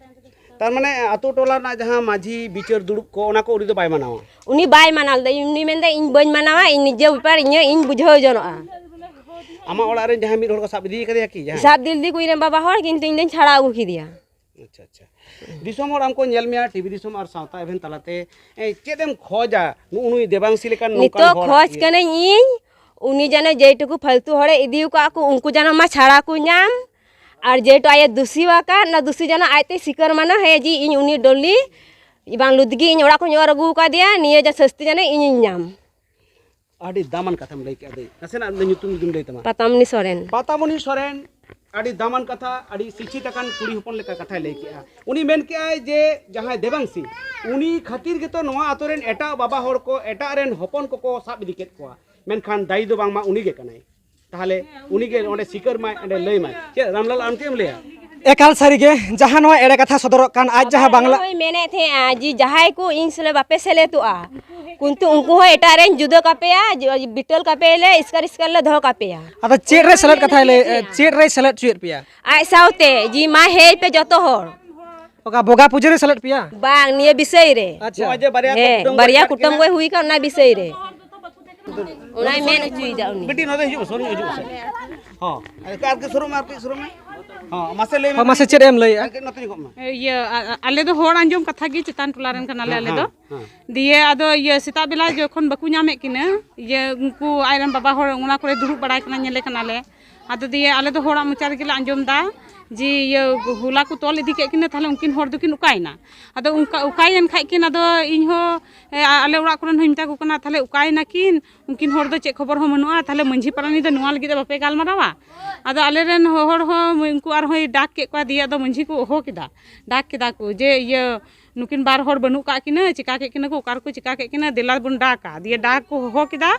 ᱛᱟᱨ ᱢᱟᱱᱮ ᱟᱛᱳ ᱴᱚᱞᱟ ᱨᱮᱱᱟᱜ ᱡᱟᱦᱟᱸ ᱢᱟᱹᱡᱷᱤ ᱵᱤᱪᱟᱹᱨ ᱫᱩᱲᱩᱵ ᱠᱚ, ᱚᱱᱟ ᱠᱚ ᱩᱱᱤ ᱫᱚ ᱵᱟᱭ ᱢᱟᱱᱟᱣᱟ? ᱩᱱᱤ ᱵᱟᱭ ᱢᱟᱱᱟᱣ ᱞᱮᱫᱟ᱾ ᱩᱱᱤ ᱢᱮᱱᱫᱟ, "ᱤᱧ ᱵᱟᱹᱧ ᱢᱟᱱᱟᱣᱟ, ᱤᱧ ᱱᱤᱡᱮ ᱵᱮᱯᱟᱨ ᱤᱧᱟᱹᱜ ᱤᱧ ᱵᱩᱡᱷᱟᱹᱣ ᱡᱚᱱᱚᱜᱼᱟ᱾" ᱟᱢᱟᱜ ᱚᱲᱟᱜ ᱨᱮᱱ ᱡᱟᱦᱟᱸᱭ ᱢᱤᱫ ᱦᱚᱲ ᱠᱚ ᱥᱟᱵ ᱤᱫᱤ ᱠᱟᱫᱮᱭᱟ ᱠᱤ ᱡᱟᱦᱟᱸᱭ? ᱥᱟᱵ ᱤᱫᱤ ᱞᱮᱫᱮ ᱠᱚ ᱤᱧ ᱨᱮᱱ ᱵᱟᱵᱟ ᱦᱚᱲ, ᱠᱤᱱᱛᱩ ᱤᱧ ᱫᱚᱧ ᱪᱷᱟᱲᱟᱣ ᱟᱹᱜᱩ ᱠᱮᱫᱮᱭᱟ᱾ ᱟᱪᱪᱷᱟ, ᱟᱪᱪᱷᱟ᱾ ᱫᱤᱥᱚᱢ ᱦᱚᱲ ᱟᱢ ᱠᱚ ᱧᱮᱞ ᱢᱮᱭᱟ, ᱴᱤᱵᱷᱤ ᱫᱤᱥᱚᱢ ᱟᱨ ᱥᱟᱶᱛᱟ ᱮᱵᱷᱮᱱ ᱛᱟᱞᱟᱛᱮ, ᱮ, ᱪᱮᱫ ᱮᱢ ᱠᱷᱚᱡᱟ ᱱᱩᱜᱼᱩ ᱱᱩᱭ ᱫᱮᱵᱟᱝᱥᱤ ᱞᱮᱠᱟᱱ ᱱᱚᱝᱠᱟᱱ ᱱᱤᱛᱚᱜ ᱦᱚᱲᱟᱜ ᱠᱷᱚᱡᱽ ᱤᱭᱟᱹ? ᱠᱟᱹᱱᱟᱹᱧ ᱤᱧ, ᱩᱱᱤ ᱡᱮᱱᱚ ᱡᱮᱴᱩᱠᱩ ᱯᱷᱟᱞᱛᱩ ᱦᱚᱲᱮ ᱤᱫᱤ ᱟᱠᱟᱫ ᱠᱚ, ᱩᱱᱠᱩ ᱡᱮᱱᱚ ᱢᱟ ᱪᱷᱟᱲᱟ ᱠᱚ ᱧᱟᱢ, ᱟᱨ ᱡᱮᱴᱩ ᱟᱡ ᱮ ᱫᱩᱥᱤ ᱟᱠᱟᱫ, ᱚᱱᱟ ᱫᱩᱥᱤ ᱡᱮᱱᱚ ᱟᱡᱛᱮ ᱥᱤᱠᱟᱹᱨ ᱢᱟᱱᱟ, ᱦᱮᱸ ᱡᱤ, ᱤᱧ ᱩᱱᱤ ᱰᱚᱞᱤ ᱵᱟᱝ ᱞᱩᱫᱽᱜᱤ ᱤᱧ ᱚᱲᱟᱜ ᱠᱷᱚᱱᱤᱧ ᱚᱨ ᱟᱹᱜᱩ ᱟᱠᱟᱫᱮᱭᱟ, ᱱᱤᱭᱟᱹ ᱡᱟ ᱥᱟᱹᱥᱛᱤ ᱡᱮᱱᱚ ᱤᱧᱤᱧ ᱧᱟᱢ᱾ ᱟᱹᱰᱤ ᱫᱟᱢᱟᱱ ᱠᱟᱛᱷᱟᱢ ᱞᱟᱹᱭ ᱠᱮᱫᱟ ᱫᱟᱹᱭ᱾ ᱱᱟᱥᱮᱱᱟᱜ ᱟᱢ ᱫᱚ ᱧᱩᱛᱩᱢ ᱡᱩᱫᱤᱢ ᱞᱟᱹᱭ ᱛᱟᱢᱟ᱾ ᱯᱟᱛᱟᱢᱩᱱᱤ ᱥᱚᱨᱮᱱ᱾ ᱯᱟᱛᱟᱢᱩᱱᱤ ᱥᱚᱨᱮᱱ, ᱟᱹᱰᱤ ᱫᱟᱢᱟᱱ ᱠᱟᱛᱷᱟ, ᱟᱹᱰᱤ ᱥᱤᱠᱷᱤᱛ ᱟᱠᱟᱱ ᱠᱩᱲᱤ ᱦᱚᱯᱚᱱ ᱞᱮᱠᱟ ᱠᱟᱛᱷᱟᱭ ᱞᱟᱹᱭ ᱠᱮᱜᱼᱟ᱾ ᱩᱱᱤ ᱢᱮᱱ ᱠᱮᱜᱼᱟᱭ ᱡᱮ ᱡᱟᱦᱟᱸᱭ ᱫᱮᱵᱟᱝᱥᱤ, ᱩᱱᱤ ᱠᱷᱟᱹᱛᱤᱨ ᱜᱮᱛᱚ ᱱᱚᱣᱟ ᱟᱛᱳ ᱨᱮᱱ ᱮᱴᱟᱜ ᱵᱟᱵᱟ ᱦᱚᱲ ᱠᱚ, ᱮᱴᱟᱜ ᱨᱮᱱ ᱦᱚᱯᱚᱱ ᱠᱚᱠᱚ ᱥᱟᱵ ᱤᱫᱤ ᱠᱮᱫ ᱠᱚᱣᱟ, ᱢᱮᱱᱠᱷᱟᱱ ᱫᱟᱭᱤ ᱫᱚ ᱵᱟᱝᱢᱟ ᱩᱱᱤ ᱜᱮ ᱠᱟᱱᱟᱭ᱾ ᱛᱟᱦᱚᱞᱮ ᱩᱱᱤ ᱜᱮ ᱚᱸᱰᱮ ᱥᱤᱠᱟᱹᱨ ᱢᱟᱭ, ᱚᱸᱰᱮ ᱞᱟᱹᱭ ᱢᱟᱭ᱾ ᱪᱮᱫ ᱨᱟᱢᱞᱟᱞ, ᱟᱢ ᱪᱮᱫ ᱮᱢ ᱞᱟᱹᱭᱟ? ᱮᱠᱟᱞ ᱥᱟᱹᱨᱤ ᱜᱮ, ᱡᱟᱦᱟᱸ ᱱᱚᱣᱟ ᱮᱲᱮ ᱠᱟᱛᱷᱟ ᱥᱚᱫᱚᱨᱚᱜ ᱠᱟᱱ, ᱟᱡ ᱡᱟᱦᱟᱸ ᱵᱟᱝᱞᱟ ᱱᱚᱜᱼᱚᱭ ᱢᱮᱱᱮᱫ ᱛᱟᱦᱮᱸᱜᱼᱟ ᱡᱮ ᱡᱟᱦᱟᱸᱭ ᱠᱚ ᱤᱧ ᱥᱟᱞᱟᱜ ᱵᱟᱯᱮ ᱥᱮᱞᱮᱫᱚᱜᱼᱟ, ᱠᱤᱱᱛᱩ ᱩᱱᱠᱩ ᱦᱚᱸ ᱮᱴᱟᱜ ᱨᱮᱧ ᱡᱩᱫᱟᱹ ᱠᱟᱯᱮᱭᱟ, ᱡᱮ ᱵᱤᱴᱟᱹᱞ ᱠᱟᱯᱮᱭᱟᱞᱮ, ᱮᱥᱠᱟᱨ ᱮᱥᱠᱟᱨ ᱞᱮ ᱫᱚᱦᱚ ᱠᱟᱯᱮᱭᱟ᱾ ᱟᱫᱚ ᱪᱮᱫ ᱨᱮ ᱥᱮᱞᱮᱫ ᱠᱟᱛᱷᱟᱭ ᱞᱟᱹᱭ, ᱪᱮᱫ ᱨᱮᱭ ᱥᱮᱞᱮᱫ ᱦᱚᱪᱚᱭᱮᱫ ᱯᱮᱭᱟ? ᱟᱡ ᱥᱟᱶᱛᱮ ᱡᱮ ᱢᱟ ᱦᱮᱡ ᱯᱮ ᱡᱚᱛᱚ ᱦᱚᱲ᱾ ᱚᱠᱟ ᱵᱚᱸᱜᱟ ᱯᱩᱡᱟᱹ ᱨᱮ ᱥᱮᱞᱮᱫ ᱯᱮᱭᱟ? ᱵᱟᱝ, ᱱᱤᱭᱟᱹ ᱵᱤᱥᱚᱭ ᱨᱮ᱾ ᱟᱪᱪᱷᱟ᱾ ᱱᱚᱜᱼᱚᱭ ᱡᱮ ᱵᱟᱨᱭᱟ ᱦᱮᱸ, ᱠᱩᱴᱟᱹᱢ ᱵᱟᱨᱭᱟ ᱜᱚᱡ ᱠᱩᱴᱟᱹᱢ ᱠᱟᱱᱟ᱾ ᱜᱚᱡ ᱦᱩᱭ ᱠᱟᱱ, ᱚᱱᱟ ᱵᱤᱥᱚᱭ ᱨᱮ᱾ ᱚᱱᱟᱭ ᱢᱮᱱ ᱦᱚᱪᱚᱭᱮᱫᱟ ᱩᱱᱤ᱾ ᱵᱤᱴᱤ, ᱱᱚᱰᱮ ᱦᱤᱡᱩᱜ ᱢᱮ, ᱥᱩᱨ ᱧᱚᱜ ᱦᱤᱡᱩᱜ ᱢᱮᱥᱮ᱾ ᱦᱚᱸ, ᱟᱨᱠᱤ ᱥᱩᱨᱩᱜ ᱢᱮ, ᱟᱨᱠᱤ ᱥᱩᱨᱩᱜ ᱢᱮ᱾ ᱦᱚᱸ, ᱢᱟᱥᱮ ᱞᱟᱹᱭ ᱢᱮ᱾ ᱦᱚᱸ, ᱢᱟᱥᱮ ᱪᱮᱫ ᱮᱢ ᱞᱟᱹᱭᱮᱜᱼᱟ? ᱟᱨᱠᱤ ᱱᱚᱛᱮ ᱧᱚᱜᱚᱜ ᱢᱮ᱾ ᱤᱭᱟᱹ, ᱟ-, ᱟ-, ᱟᱞᱮ ᱫᱚ ᱦᱚᱲ ᱟᱸᱡᱚᱢ ᱠᱟᱛᱷᱟ ᱜᱮ ᱪᱮᱛᱟᱱ ᱴᱚᱞᱟ ᱨᱮᱱ ᱠᱟᱱᱟᱞᱮ ᱦᱮᱸ, ᱟᱞᱮ ᱫᱚ᱾ ᱦᱮᱸ, ᱦᱮᱸ᱾ ᱫᱤᱭᱮ ᱟᱫᱚ ᱤᱭᱟᱹ ᱥᱮᱛᱟᱜ ᱵᱮᱞᱟ ᱡᱚᱠᱷᱚᱱ ᱵᱟᱠᱚ ᱧᱟᱢᱮᱫ ᱠᱤᱱᱟᱹ, ᱤᱭᱟᱹ ᱩᱱᱠᱩ ᱟᱡᱨᱮᱱ ᱵᱟᱵᱟ ᱦᱚᱲ ᱚᱱᱟ ᱠᱚᱨᱮ ᱫᱩᱲᱩᱵ ᱵᱟᱲᱟᱭ ᱠᱟᱱᱟ, ᱧᱮᱞᱮ ᱠᱟᱱᱟᱞᱮ᱾ ᱟᱫᱚ ᱫᱤᱭᱮ ᱟᱞᱮ ᱫᱚ ᱦᱚᱲᱟᱜ ᱢᱚᱪᱟ ᱨᱮᱜᱮ ᱞᱮ ᱟᱸᱡᱚᱢ ᱮᱫᱟ ᱡᱮ ᱤᱭᱟᱹ ᱦᱚᱞᱟ ᱠᱚ ᱛᱚᱞ ᱤᱫᱤ ᱠᱮᱫ ᱠᱤᱱᱟᱹ, ᱛᱟᱦᱞᱮ ᱩᱱᱠᱤᱱ ᱦᱚᱲ ᱫᱚᱠᱤᱱ ᱚᱠᱟᱭᱮᱱᱟ? ᱟᱫᱚ ᱚᱱᱠᱟ ᱚᱠᱟᱭᱮᱱ ᱠᱷᱟᱡ ᱠᱤᱱ, ᱟᱫᱚ ᱤᱧ ᱦᱚᱸ, ᱮ, ᱟ-, ᱟᱞᱮ ᱚᱲᱟᱜ ᱠᱚᱨᱮᱱ ᱦᱚᱸᱧ ᱢᱮᱛᱟ ᱠᱚ ᱠᱟᱱᱟ, ᱛᱟᱦᱞᱮ ᱚᱠᱟᱭᱮᱱᱟ ᱠᱤᱱ? ᱩᱱᱠᱤᱱ ᱦᱚᱲ ᱫᱚ ᱪᱮᱫ ᱠᱷᱚᱵᱚᱨ ᱦᱚᱸ ᱵᱟᱹᱱᱩᱜᱼᱟ, ᱛᱟᱦᱞᱮ ᱢᱟᱹᱡᱷᱤ ᱯᱟᱨᱟᱱᱤᱠ ᱫᱚ ᱱᱚᱣᱟ ᱞᱟᱹᱜᱤᱫ ᱫᱚ ᱵᱟᱯᱮ ᱜᱟᱞᱢᱟᱨᱟᱣᱟ? ᱟᱫᱚ ᱟᱞᱮᱨᱮᱱ ᱦᱚ-, ᱦᱚᱲ ᱦᱚᱸ ᱩᱱᱠᱩ ᱟᱨᱦᱚᱸᱭ ᱰᱟᱠ ᱠᱮᱫ ᱠᱚᱣᱟ, ᱫᱤᱭᱮ ᱟᱫᱚ ᱢᱟᱹᱡᱷᱤ ᱠᱚ ᱦᱚᱦᱚ ᱠᱮᱫᱟ, ᱰᱟᱠ ᱠᱮᱫᱟ ᱠᱚ ᱡᱮ ᱤᱭᱟᱹ ᱱᱩᱠᱤᱱ ᱵᱟᱨ ᱦᱚᱲ ᱵᱟᱹᱱᱩᱜ ᱠᱟᱜ ᱠᱤᱱᱟᱹ, ᱪᱤᱠᱟ ᱠᱮᱫ ᱠᱤᱱᱟ ᱠᱚ, ᱚᱠᱟ ᱨᱮᱠᱚ ᱪᱤᱠᱟ ᱠᱮᱫ ᱠᱤᱱᱟ, ᱫᱮᱞᱟ ᱵᱚᱱ ᱰᱟᱠᱟ᱾ ᱫᱤᱭᱮ ᱰᱟᱠ ᱠᱚ ᱦᱚᱦᱚ ᱠᱮᱫᱟ,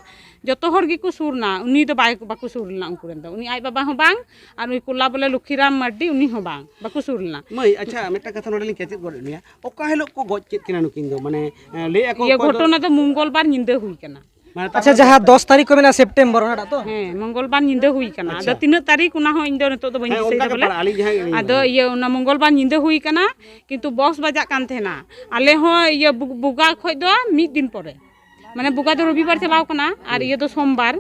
ᱡᱚᱛᱚ ᱦᱚᱲ ᱜᱮᱠᱚ ᱥᱩᱨ ᱱᱟ, ᱩᱱᱤ ᱫᱚ ᱵᱟᱭ, ᱵᱟᱠᱚ ᱥᱩᱨ ᱞᱮᱱᱟ ᱩᱱᱠᱩ ᱨᱮᱱ ᱫᱚ, ᱩᱱᱤ ᱟᱡ ᱵᱟᱵᱟ ᱦᱚᱸ ᱵᱟᱝ, ᱟᱨ ᱩᱱᱤ ᱠᱚᱞᱟ ᱵᱚᱞᱮ ᱞᱚᱠᱠᱷᱤᱨᱟᱢ ᱢᱟᱨᱰᱤ, ᱩᱱᱤ ᱦᱚᱸ ᱵᱟᱝ, ᱵᱟᱠᱚ ᱥᱩᱨ ᱞᱮᱱᱟ᱾ ᱢᱟᱹᱭ, ᱟᱪᱪᱷᱟ, ᱢᱤᱫᱴᱟᱝ ᱠᱟᱛᱷᱟ ᱱᱚᱰᱮ ᱞᱤᱧ ᱠᱮᱪᱮᱫ ᱜᱚᱫ ᱮᱫ ᱢᱮᱭᱟ, ᱚᱠᱟ ᱦᱤᱞᱳᱜ ᱠᱚ ᱜᱚᱡ ᱠᱮᱫ ᱠᱤᱱᱟ ᱱᱩᱠᱤᱱ ᱫᱚ? ᱢᱟᱱᱮ, ᱮ, ᱞᱟᱹᱭ ᱟᱠᱚ ᱤᱭᱟᱹ ᱚᱠᱚᱭ ᱫᱚ ᱜᱷᱚᱴᱚᱱᱟ ᱫᱚ ᱢᱚᱝᱜᱚᱞ ᱵᱟᱨ ᱧᱤᱫᱟᱹ ᱦᱩᱭ ᱠᱟᱱᱟ᱾ ᱢᱟᱱᱮ ᱟᱪᱪᱷᱟ, ᱡᱟᱦᱟᱸ ᱫᱚᱥ ᱛᱟᱹᱨᱤᱠᱷ ᱠᱚ ᱢᱮᱱᱟᱜᱼᱟ ᱥᱮᱯᱴᱮᱢᱵᱚᱨ, ᱚᱱᱟᱴᱟᱜ ᱛᱚ? ᱦᱮᱸ, ᱢᱚᱝᱜᱚᱞ ᱵᱟᱨ ᱧᱤᱫᱟᱹ ᱦᱩᱭ ᱠᱟᱱᱟ᱾ ᱟᱪᱪᱷᱟ᱾ ᱟᱫᱚ ᱛᱤᱱᱟᱹᱜ ᱛᱟᱹᱨᱤᱠᱷ, ᱚᱱᱟ ᱦᱚᱸ ᱤᱧ ᱫᱚ ᱱᱤᱛᱚᱜ ᱫᱚ ᱵᱟᱹᱧ ᱦᱮᱸ, ᱫᱤᱥᱟᱹᱭ ᱚᱱᱠᱟ ᱫᱟ ᱜᱮ ᱵᱚᱞᱮ᱾ ᱯᱟᱲᱟᱜᱼᱟ, ᱟᱹᱞᱤᱧ ᱡᱟᱦᱟᱸ ᱞᱤᱧ ᱟᱫᱚ ᱧᱮᱞ ᱤᱭᱟᱹ, ᱚᱱᱟ ᱢᱚᱝᱜᱚᱞ ᱵᱟᱨ ᱧᱤᱫᱟᱹ ᱦᱩᱭ ᱠᱟᱱᱟ, ᱠᱤᱱᱛᱩ ᱵᱚᱠᱥ ᱵᱟᱡᱟᱜ ᱠᱟᱱ ᱛᱟᱦᱮᱱᱟ᱾ ᱟᱞᱮ ᱦᱚᱸ ᱤᱭᱟᱹ ᱵᱩ-, ᱵᱚᱸᱜᱟ ᱠᱷᱚᱡ ᱫᱚ ᱢᱤᱫ ᱫᱤᱱ ᱯᱚᱨᱮ, ᱢᱟᱱᱮ ᱵᱚᱸᱜᱟ ᱫᱚ ᱨᱚᱵᱤᱵᱟᱨ ᱪᱟᱞᱟᱣ ᱠᱟᱱᱟ ᱟᱨ ᱤᱭᱟᱹ ᱫᱚ ᱥᱳᱢᱵᱟᱨ᱾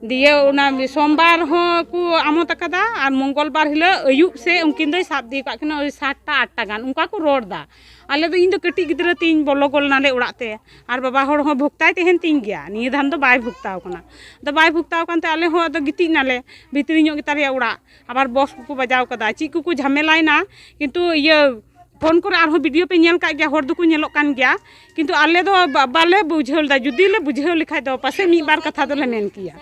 ᱫᱤᱭᱮ ᱚᱱᱟ ᱥᱳᱢᱵᱟᱨ ᱦᱚᱸ ᱠᱚ ᱟᱢᱚᱛ ᱟᱠᱟᱫᱟ ᱟᱨ ᱢᱚᱝᱜᱚᱞ ᱵᱟᱨ ᱦᱤᱞᱳᱜ ᱟᱹᱭᱩᱵ ᱥᱮ ᱩᱱᱠᱤᱱ ᱫᱚᱭ ᱥᱟᱵ ᱤᱫᱤ ᱟᱠᱟᱫ ᱠᱤᱱᱟ, ᱳᱭ ᱥᱟᱛᱴᱟ ᱟᱴᱴᱟ ᱜᱟᱱ ᱚᱱᱠᱟ ᱠᱚ ᱨᱚᱲ ᱮᱫᱟ᱾ ᱟᱞᱮ ᱫᱚ, ᱤᱧ ᱫᱚ ᱠᱟᱹᱴᱤᱡ ᱜᱤᱫᱽᱨᱟᱹ ᱛᱤᱧ, ᱵᱚᱞᱚ ᱜᱚᱞ ᱱᱟᱞᱮ ᱚᱲᱟᱜ ᱛᱮ, ᱟᱨ ᱵᱟᱵᱟ ᱦᱚᱲ ᱦᱚᱸ ᱵᱷᱚᱠᱛᱟᱭ ᱛᱟᱦᱮᱱ ᱛᱤᱧ ᱜᱮᱭᱟ, ᱱᱤᱭᱟᱹ ᱫᱷᱟᱱ ᱫᱚ ᱵᱟᱭ ᱵᱷᱚᱠᱛᱟᱣ ᱠᱟᱱᱟ᱾ ᱟᱫᱚ ᱵᱟᱭ ᱵᱷᱚᱠᱛᱟᱣ ᱠᱟᱱᱛᱮ ᱟᱞᱮ ᱦᱚᱸ ᱟᱫᱚ ᱜᱤᱛᱤᱡ ᱱᱟᱞᱮ, ᱵᱷᱤᱛᱨᱤ ᱧᱚᱜ ᱜᱮᱛᱟᱞᱮᱭᱟ ᱚᱲᱟᱜ, ᱟᱵᱟᱨ ᱵᱚᱠᱥ ᱠᱚᱠᱚ ᱵᱟᱡᱟᱣ ᱠᱟᱫᱟ, ᱪᱮᱫ ᱠᱚᱠᱚ ᱡᱷᱟᱢᱮᱞᱟᱭᱱᱟ, ᱠᱤᱱᱛᱩ ᱤᱭᱟᱹ ᱯᱷᱳᱱ ᱠᱚᱨᱮ ᱟᱨᱦᱚᱸ ᱵᱷᱤᱰᱤᱭᱳ ᱯᱮ ᱧᱮᱞ ᱠᱟᱜ ᱜᱮᱭᱟ, ᱦᱚᱲ ᱫᱚᱠᱚ ᱧᱮᱞᱚᱜ ᱠᱟᱱ ᱜᱮᱭᱟ, ᱠᱤᱱᱛᱩ ᱟᱞᱮ ᱫᱚ ᱵᱟ-, ᱵᱟᱞᱮ ᱵᱩᱡᱷᱟᱹᱣ ᱞᱮᱫᱟ᱾ ᱡᱩᱫᱤ ᱞᱮ ᱵᱩᱡᱷᱟᱹᱣ ᱞᱮᱠᱷᱟᱡ ᱫᱚ ᱯᱟᱥᱮᱡ ᱢᱤᱫ ᱵᱟᱨ ᱠᱟᱛᱷᱟ ᱫᱚᱞᱮ ᱢᱮᱱ ᱠᱮᱭᱟ,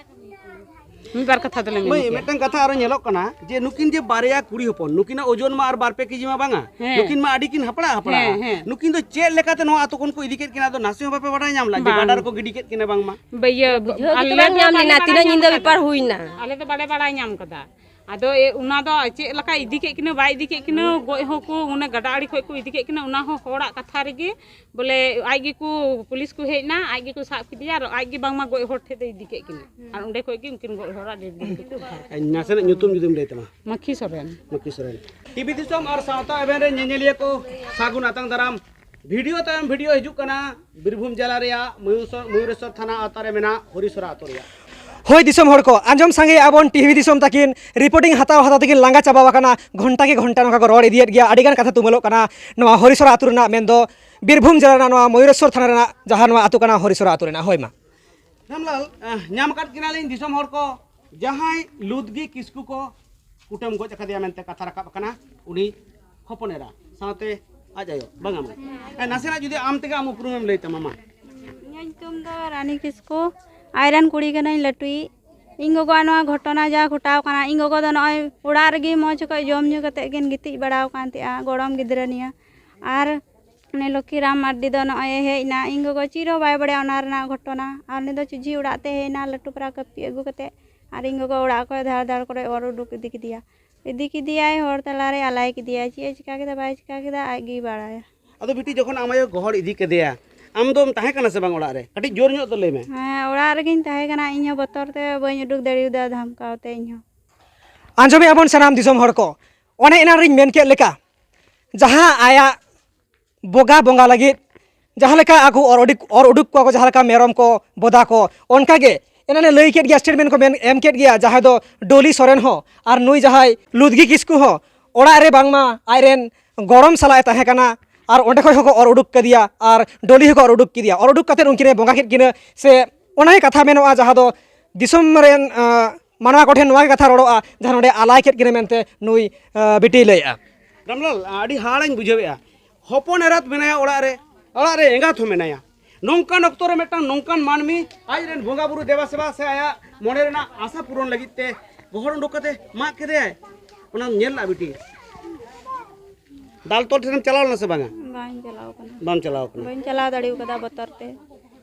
ᱢᱤᱫ ᱵᱟᱨ ᱠᱟᱛᱷᱟ ᱫᱚᱞᱮ ᱢᱮᱱ ᱢᱟᱹᱭ, ᱠᱮᱭᱟ᱾ ᱢᱤᱫᱴᱟᱝ ᱠᱟᱛᱷᱟ ᱟᱨᱚ ᱧᱮᱞᱚᱜ ᱠᱟᱱᱟ ᱡᱮ ᱱᱩᱠᱤᱱ ᱡᱮ ᱵᱟᱨᱭᱟ ᱠᱩᱲᱤ ᱦᱚᱯᱚᱱ, ᱱᱩᱠᱤᱱᱟᱜ ᱳᱡᱚᱱ ᱢᱟ ᱟᱨ ᱵᱟᱨ ᱯᱮ ᱠᱮᱡᱤ ᱢᱟ ᱵᱟᱝᱟ, ᱦᱮᱸ᱾ ᱱᱩᱠᱤᱱ ᱢᱟ ᱟᱹᱰᱤ ᱠᱤᱱ ᱦᱟᱯᱲᱟᱜ ᱦᱟᱯᱲᱟᱜᱼᱟ᱾ ᱦᱮᱸ, ᱦᱮᱸ᱾ ᱱᱩᱠᱤᱱ ᱫᱚ ᱪᱮᱫ ᱞᱮᱠᱟᱛᱮ ᱱᱚᱣᱟ ᱟᱛᱳ ᱠᱷᱚᱱ ᱠᱚ ᱤᱫᱤ ᱠᱮᱫ ᱠᱤᱱᱟ, ᱟᱫᱚ ᱱᱟᱥᱮ ᱦᱚᱸ ᱵᱟᱯᱮ ᱵᱟᱰᱟᱭ ᱧᱟᱢ ᱞᱮᱫᱟ ᱡᱮ ᱵᱟᱝ᱾ ᱜᱟᱰᱟ ᱨᱮᱠᱚ ᱜᱤᱰᱤ ᱠᱮᱫ ᱠᱤᱱᱟ ᱵᱟᱝᱢᱟ? ᱵᱟ-, ᱤᱭᱟᱹ, ᱵᱩᱡᱷᱟᱹᱣ ᱜᱮᱛᱚ ᱟᱞᱮ ᱵᱟᱝ ᱫᱚ ᱧᱟᱢ ᱵᱟᱞᱮ ᱞᱮᱱᱟ, ᱵᱟᱲᱟᱭ ᱛᱤᱱᱟᱹᱜ ᱧᱟᱢ ᱧᱤᱫᱟᱹ ᱠᱟᱫᱟ᱾ ᱵᱮᱯᱟᱨ ᱦᱩᱭᱱᱟ᱾ ᱟᱞᱮ ᱫᱚ ᱵᱟᱞᱮ ᱵᱟᱲᱟᱭ ᱧᱟᱢ ᱠᱟᱫᱟ᱾ ᱟᱫᱚ ᱮ, ᱚᱱᱟ ᱫᱚ ᱪᱮᱫ ᱞᱮᱠᱟ ᱤᱫᱤ ᱠᱮᱫ ᱠᱤᱱᱟᱹ, ᱵᱟᱭ ᱤᱫᱤ ᱠᱮᱫ ᱠᱤᱱᱟᱹ, ᱜᱚᱡ ᱦᱚᱸᱠᱚ ᱚᱱᱮ ᱜᱟᱰᱟ ᱟᱲᱮ ᱠᱷᱚᱡ ᱠᱚ ᱤᱫᱤ ᱠᱮᱫ ᱠᱤᱱᱟᱹ, ᱚᱱᱟ ᱦᱚᱸ ᱦᱚᱲᱟᱜ ᱠᱟᱛᱷᱟ ᱨᱮᱜᱮ ᱵᱚᱞᱮ ᱟᱡ ᱜᱮᱠᱚ, ᱯᱩᱞᱤᱥ ᱠᱚ ᱦᱮᱡ ᱮᱱᱟ, ᱟᱡ ᱜᱮᱠᱚ ᱥᱟᱵ ᱠᱮᱫᱮᱭᱟ ᱟᱨ ᱟᱡ ᱜᱮ ᱵᱟᱝᱢᱟ ᱜᱚᱡ ᱦᱚᱲ ᱴᱷᱮᱱ ᱫᱚᱭ ᱤᱫᱤ ᱠᱮᱫ ᱠᱤᱱᱟᱹ᱾ ᱟᱨ ᱚᱸᱰᱮ ᱠᱷᱚᱡ ᱜᱮ ᱩᱱᱠᱤᱱ ᱜᱚᱡ ᱦᱚᱲᱟᱜ ᱰᱮᱰ ᱵᱚᱰᱤ ᱠᱚ ᱩᱫᱷᱟᱨ ᱠᱮᱫᱟ᱾ ᱱᱟᱥᱮᱱᱟᱜ ᱧᱩᱛᱩᱢ ᱡᱩᱫᱤᱢ ᱞᱟᱹᱭ ᱛᱟᱢᱟ᱾ ᱢᱟᱹᱠᱷᱤ ᱥᱚᱨᱮᱱ᱾ ᱢᱟᱹᱠᱷᱤ ᱥᱚᱨᱮᱱ᱾ ᱴᱤᱵᱷᱤ ᱫᱤᱥᱚᱢ ᱟᱨ ᱥᱟᱶᱛᱟ ᱮᱵᱷᱮᱱ ᱨᱮ ᱧᱮᱧᱮᱞᱤᱭᱟᱹ ᱠᱚ ᱥᱟᱹᱜᱩᱱ ᱟᱛᱟᱝ ᱫᱟᱨᱟᱢ᱾ ᱵᱷᱤᱰᱤᱭᱳ ᱛᱟᱭᱚᱢ ᱵᱷᱤᱰᱤᱭᱳ ᱦᱤᱡᱩᱜ ᱠᱟᱱᱟ ᱵᱤᱨᱵᱷᱩᱢ ᱡᱮᱞᱟ ᱨᱮᱭᱟᱜ ᱢᱚᱭᱩᱨᱥᱚ-, ᱢᱚᱭᱩᱨᱮᱥᱣᱚᱨ ᱛᱷᱟᱱᱟ ᱟᱣᱛᱟ ᱨᱮ ᱢᱮᱱᱟᱜ ᱦᱚᱨᱤᱥᱚᱨᱟ ᱟᱛᱳ ᱨᱮᱭᱟᱜ᱾ ᱦᱳᱭ ᱫᱤᱥᱚᱢ ᱦᱚᱲ ᱠᱚ, ᱟᱸᱡᱚᱢ ᱥᱟᱸᱜᱮᱭᱮᱫᱼᱟ ᱵᱚᱱ ᱴᱤᱵᱷᱤ ᱫᱤᱥᱚᱢ ᱛᱟᱹᱠᱤᱱ ᱨᱤᱯᱳᱨᱴᱤᱝ ᱦᱟᱛᱟᱣ ᱦᱟᱛᱟᱣ ᱛᱮᱠᱤᱱ ᱞᱟᱸᱜᱟ ᱪᱟᱵᱟ ᱟᱠᱟᱱᱟ᱾ ᱜᱷᱚᱱᱴᱟ ᱠᱮ ᱜᱷᱚᱱᱴᱟ ᱱᱚᱝᱠᱟ ᱠᱚ ᱨᱚᱲ ᱤᱫᱤᱭᱮᱫ ᱜᱮᱭᱟ, ᱟᱹᱰᱤᱜᱟᱱ ᱠᱟᱛᱷᱟ ᱛᱩᱢᱟᱹᱞᱚᱜ ᱠᱟᱱᱟ᱾ ᱱᱚᱣᱟ ᱦᱚᱨᱤᱥᱚᱨᱟ ᱟᱹᱛᱩ ᱨᱮᱱᱟᱜ, ᱢᱮᱱᱫᱚ ᱵᱤᱨᱵᱷᱩᱢ ᱡᱮᱞᱟ ᱨᱮᱱᱟᱜ ᱱᱚᱣᱟ ᱢᱚᱭᱩᱨᱮᱥᱣᱚᱨ ᱛᱷᱟᱱᱟ ᱨᱮᱱᱟᱜ ᱡᱟᱦᱟᱸ ᱱᱚᱣᱟ ᱟᱹᱛᱩ ᱠᱟᱱᱟ ᱦᱚᱨᱤᱥᱚᱨᱟ ᱟᱹᱛᱩ ᱨᱮᱱᱟᱜ᱾ ᱦᱳᱭ ᱢᱟ᱾ ᱨᱟᱢᱞᱟᱞ, ᱟᱦ, ᱧᱟᱢ ᱟᱠᱟᱫ ᱠᱤᱱᱟᱞᱤᱧ ᱫᱤᱥᱚᱢ ᱦᱚᱲ ᱠᱚ, ᱡᱟᱦᱟᱸᱭ ᱞᱩᱫᱽᱜᱤ ᱠᱤᱥᱠᱩ ᱠᱚ ᱠᱩᱴᱟᱹᱢ ᱜᱚᱡ ᱟᱠᱟᱫᱮᱭᱟ ᱢᱮᱱᱛᱮ ᱠᱟᱛᱷᱟ ᱨᱟᱠᱟᱵ ᱟᱠᱟᱱᱟ, ᱩᱱᱤ ᱦᱚᱯᱚᱱ ᱮᱨᱟ ᱥᱟᱶᱛᱮ ᱟᱡ ᱟᱭᱳ᱾ ᱵᱟᱝᱟ, ᱢᱟ᱾ ᱮ, ᱱᱟᱥᱮᱱᱟᱜ ᱡᱩᱫᱤ ᱟᱢ ᱛᱮᱜᱮ ᱟᱢ ᱩᱯᱨᱩᱢᱮᱢ ᱞᱟᱹᱭ ᱛᱟᱢᱟ, ᱢᱟ᱾ ᱤᱧᱟᱹᱜ ᱧᱩᱛᱩᱢ ᱫᱚ ᱨᱟᱱᱤ ᱠᱤᱥᱠᱩ᱾ ᱟᱡᱨᱮᱱ ᱠᱩᱲᱤ ᱠᱟᱹᱱᱟᱹᱧ ᱞᱟᱹᱴᱩᱭᱤᱡ᱾ ᱤᱧ ᱜᱚᱜᱚᱣᱟᱜ ᱱᱚᱣᱟ ᱜᱷᱚᱴᱚᱱᱟ ᱡᱟ ᱜᱷᱚᱴᱟᱣ ᱠᱟᱱᱟ, ᱤᱧ ᱜᱚᱜᱚ ᱫᱚ ᱱᱚᱜᱼᱚᱭ ᱚᱲᱟᱜ ᱨᱮᱜᱮ ᱢᱚᱡᱽ ᱚᱠᱚᱡ ᱡᱚᱢ ᱧᱩ ᱠᱟᱛᱮᱫ ᱠᱤᱱ ᱜᱤᱛᱤᱡ ᱵᱟᱲᱟᱣ ᱟᱠᱟᱱ ᱛᱟᱦᱮᱸᱜᱼᱟ, ᱜᱚᱲᱚᱢ ᱜᱤᱫᱽᱨᱟᱹ ᱱᱤᱭᱟᱹ᱾ ᱟᱨ ᱩᱱᱤ ᱞᱚᱠᱠᱷᱤᱨᱟᱢ ᱢᱟᱨᱰᱤ ᱫᱚ ᱱᱚᱜᱼᱚᱭ ᱮ ᱦᱮᱡ ᱮᱱᱟ, ᱤᱧ ᱜᱚᱜᱚ ᱪᱮᱫ ᱦᱚᱸ ᱵᱟᱭ ᱵᱟᱲᱟᱭᱟ ᱚᱱᱟ ᱨᱮᱱᱟᱜ ᱜᱷᱚᱴᱚᱱᱟ᱾ ᱟᱨ ᱩᱱᱤ ᱫᱚ ᱪᱩᱡᱷᱤ ᱚᱲᱟᱜ ᱛᱮ ᱦᱮᱡ ᱮᱱᱟ, ᱞᱟᱹᱴᱩ ᱯᱟᱨᱟ ᱠᱟᱹᱯᱤ ᱟᱹᱜᱩ ᱠᱟᱛᱮᱫ᱾ ᱟᱨ ᱤᱧ ᱜᱚᱜᱚ ᱚᱲᱟᱜ ᱠᱷᱚᱡ ᱫᱷᱟᱲ ᱫᱷᱟᱲ ᱠᱚᱨᱮ ᱚᱨ ᱩᱰᱩᱠ ᱤᱫᱤ ᱠᱮᱫᱮᱭᱟ᱾ ᱤᱫᱤ ᱠᱮᱫᱮᱭᱟᱭ, ᱦᱚᱨ ᱛᱟᱞᱟᱨᱮ ᱟᱞᱟᱭ ᱠᱮᱫᱮᱭᱟᱭ᱾ ᱪᱮᱫ ᱮ ᱪᱤᱠᱟ ᱠᱮᱫᱟ ᱵᱟᱭ ᱪᱤᱠᱟ ᱠᱮᱫᱟ, ᱟᱡ ᱜᱮᱭ ᱵᱟᱲᱟᱭᱟ᱾ ᱟᱫᱚ ᱵᱤᱴᱤ, ᱡᱚᱠᱷᱚᱱ ᱟᱢ ᱟᱭᱳ ᱜᱚᱦᱚᱲ ᱤᱫᱤ ᱠᱮᱫᱮᱭᱟ, ᱟᱢ ᱫᱚᱢ ᱛᱟᱦᱮᱸ ᱠᱟᱱᱟ ᱥᱮ ᱵᱟᱝ ᱚᱲᱟᱜ ᱨᱮ? ᱠᱟᱹᱴᱤᱡ ᱡᱳᱨ ᱧᱚᱜ ᱛᱮ ᱞᱟᱹᱭ ᱢᱮ᱾ ᱦᱮᱸ, ᱚᱲᱟᱜ ᱨᱮᱜᱤᱧ ᱛᱟᱦᱮᱸ ᱠᱟᱱᱟ, ᱤᱧ ᱦᱚᱸ ᱵᱚᱛᱚᱨ ᱛᱮ ᱵᱟᱹᱧ ᱩᱰᱩᱠ ᱫᱟᱲᱮᱭᱟᱫᱟ ᱫᱷᱟᱢᱠᱟᱣ ᱛᱮ ᱤᱧ ᱦᱚᱸ᱾ ᱟᱸᱡᱚᱢᱮᱫᱼᱟ ᱵᱚᱱ ᱥᱟᱱᱟᱢ ᱫᱤᱥᱚᱢ ᱦᱚᱲ ᱠᱚ, ᱚᱱᱮ ᱮᱱᱟᱱ ᱨᱤᱧ ᱢᱮᱱ ᱠᱮᱫ ᱞᱮᱠᱟ, ᱡᱟᱦᱟᱸ ᱟᱭᱟᱜ ᱵᱚᱸᱜᱟ ᱵᱚᱸᱜᱟ ᱞᱟᱹᱜᱤᱫ ᱡᱟᱦᱟᱸ ᱞᱮᱠᱟ ᱟᱠᱚ ᱚᱨ ᱩᱰᱩᱠ, ᱚᱨ ᱩᱰᱩᱠ ᱠᱚᱣᱟ ᱠᱚ, ᱡᱟᱦᱟᱸ ᱞᱮᱠᱟ ᱢᱮᱨᱚᱢ ᱠᱚ ᱵᱚᱫᱟ ᱠᱚ, ᱚᱱᱠᱟ ᱜᱮ ᱮᱱᱟᱱᱮ ᱞᱟᱹᱭ ᱠᱮᱫ ᱜᱮᱭᱟ, ᱥᱴᱮᱴᱢᱮᱱᱴ ᱠᱚ ᱢᱮᱱ, ᱮᱢ ᱠᱮᱫ ᱜᱮᱭᱟ, ᱡᱟᱦᱟᱸᱭ ᱫᱚ ᱰᱚᱞᱤ ᱥᱚᱨᱮᱱ ᱦᱚᱸ ᱟᱨ ᱱᱩᱭ ᱡᱟᱦᱟᱸᱭ ᱞᱩᱫᱽᱜᱤ ᱠᱤᱥᱠᱩ ᱦᱚᱸ ᱚᱲᱟᱜ ᱨᱮ ᱵᱟᱝᱢᱟ ᱟᱡᱨᱮᱱ ᱜᱚᱲᱚᱢ ᱥᱟᱞᱟᱜ ᱮ ᱛᱟᱦᱮᱸ ᱠᱟᱱᱟ ᱟᱨ ᱚᱸᱰᱮ ᱠᱷᱚᱱ ᱦᱚᱸᱠᱚ ᱚᱨ ᱩᱰᱩᱠ ᱠᱮᱫᱮᱭᱟ ᱟᱨ ᱰᱚᱞᱤ ᱦᱚᱸᱠᱚ ᱚᱨ ᱩᱰᱩᱠ ᱠᱮᱫᱮᱭᱟ᱾ ᱚᱨ ᱩᱰᱩᱠ ᱠᱟᱛᱮᱫ ᱩᱱᱠᱤᱱᱮ ᱵᱚᱸᱜᱟ ᱠᱮᱫ ᱠᱤᱱᱟᱹ, ᱥᱮ ᱚᱱᱟ ᱜᱮ ᱠᱟᱛᱷᱟ ᱢᱮᱱᱚᱜᱼᱟ, ᱡᱟᱦᱟᱸ ᱫᱚ ᱫᱤᱥᱚᱢ ᱨᱮᱱ, ᱟᱸ, ᱢᱟᱱᱣᱟ ᱠᱚᱴᱷᱮᱱ ᱱᱚᱣᱟ ᱜᱮ ᱠᱟᱛᱷᱟ ᱨᱚᱲᱚᱜᱼᱟ, ᱡᱟᱦᱟᱸ ᱱᱚᱰᱮ ᱟᱞᱟᱭ ᱠᱮᱫ ᱠᱤᱱᱟᱹ ᱢᱮᱱᱛᱮ ᱱᱩᱭ, ᱟᱸ, ᱵᱤᱴᱤᱭ ᱞᱟᱹᱭᱮᱫᱼᱟ᱾ ᱨᱟᱢᱞᱟᱞ, ᱟᱹᱰᱤ ᱦᱟᱦᱟᱲᱟᱧ ᱵᱩᱡᱷᱟᱹᱣᱮᱫᱼᱟ᱾ ᱦᱚᱯᱚᱱ ᱮᱨᱟᱛ ᱢᱮᱱᱟᱭᱟ ᱚᱲᱟᱜ ᱨᱮ, ᱚᱲᱟᱜ ᱨᱮ ᱮᱸᱜᱟᱛ ᱦᱚᱸ ᱢᱮᱱᱟᱭᱟ᱾ ᱱᱚᱝᱠᱟᱱ ᱚᱠᱛᱚ ᱨᱮ ᱢᱤᱫᱴᱟᱝ ᱱᱚᱝᱠᱟᱱ ᱢᱟᱹᱱᱢᱤ ᱟᱡ ᱨᱮᱱ ᱵᱚᱸᱜᱟ ᱵᱩᱨᱩ ᱫᱮᱵᱟ ᱥᱮᱵᱟ ᱥᱮ ᱟᱭᱟᱜ ᱢᱚᱱᱮ ᱨᱮᱱᱟᱜ ᱟᱥᱟ ᱯᱩᱨᱚᱱ ᱞᱟᱹᱜᱤᱫ ᱛᱮ ᱜᱚᱦᱚᱲ ᱩᱰᱩᱠ ᱠᱟᱛᱮ ᱢᱟᱜ ᱠᱮᱫᱮᱭᱟᱭ, ᱚᱱᱟᱢ ᱧᱮᱞ ᱞᱮᱫᱼᱟ ᱵᱤᱴᱤ? ᱫᱟᱞ ᱛᱚᱞ ᱴᱷᱮᱱᱮᱢ ᱪᱟᱞᱟᱣ ᱞᱮᱱᱟ ᱥᱮ ᱵᱟᱝᱟ? ᱵᱟᱹᱧ ᱪᱟᱞᱟᱣ ᱠᱟᱱᱟ᱾ ᱵᱟᱢ ᱪᱟᱞᱟᱣ ᱠᱟᱱᱟ? ᱵᱟᱹᱧ ᱪᱟᱞᱟᱣ ᱫᱟᱲᱮ ᱠᱟᱫᱟ ᱵᱚᱛᱚᱨ ᱛᱮ᱾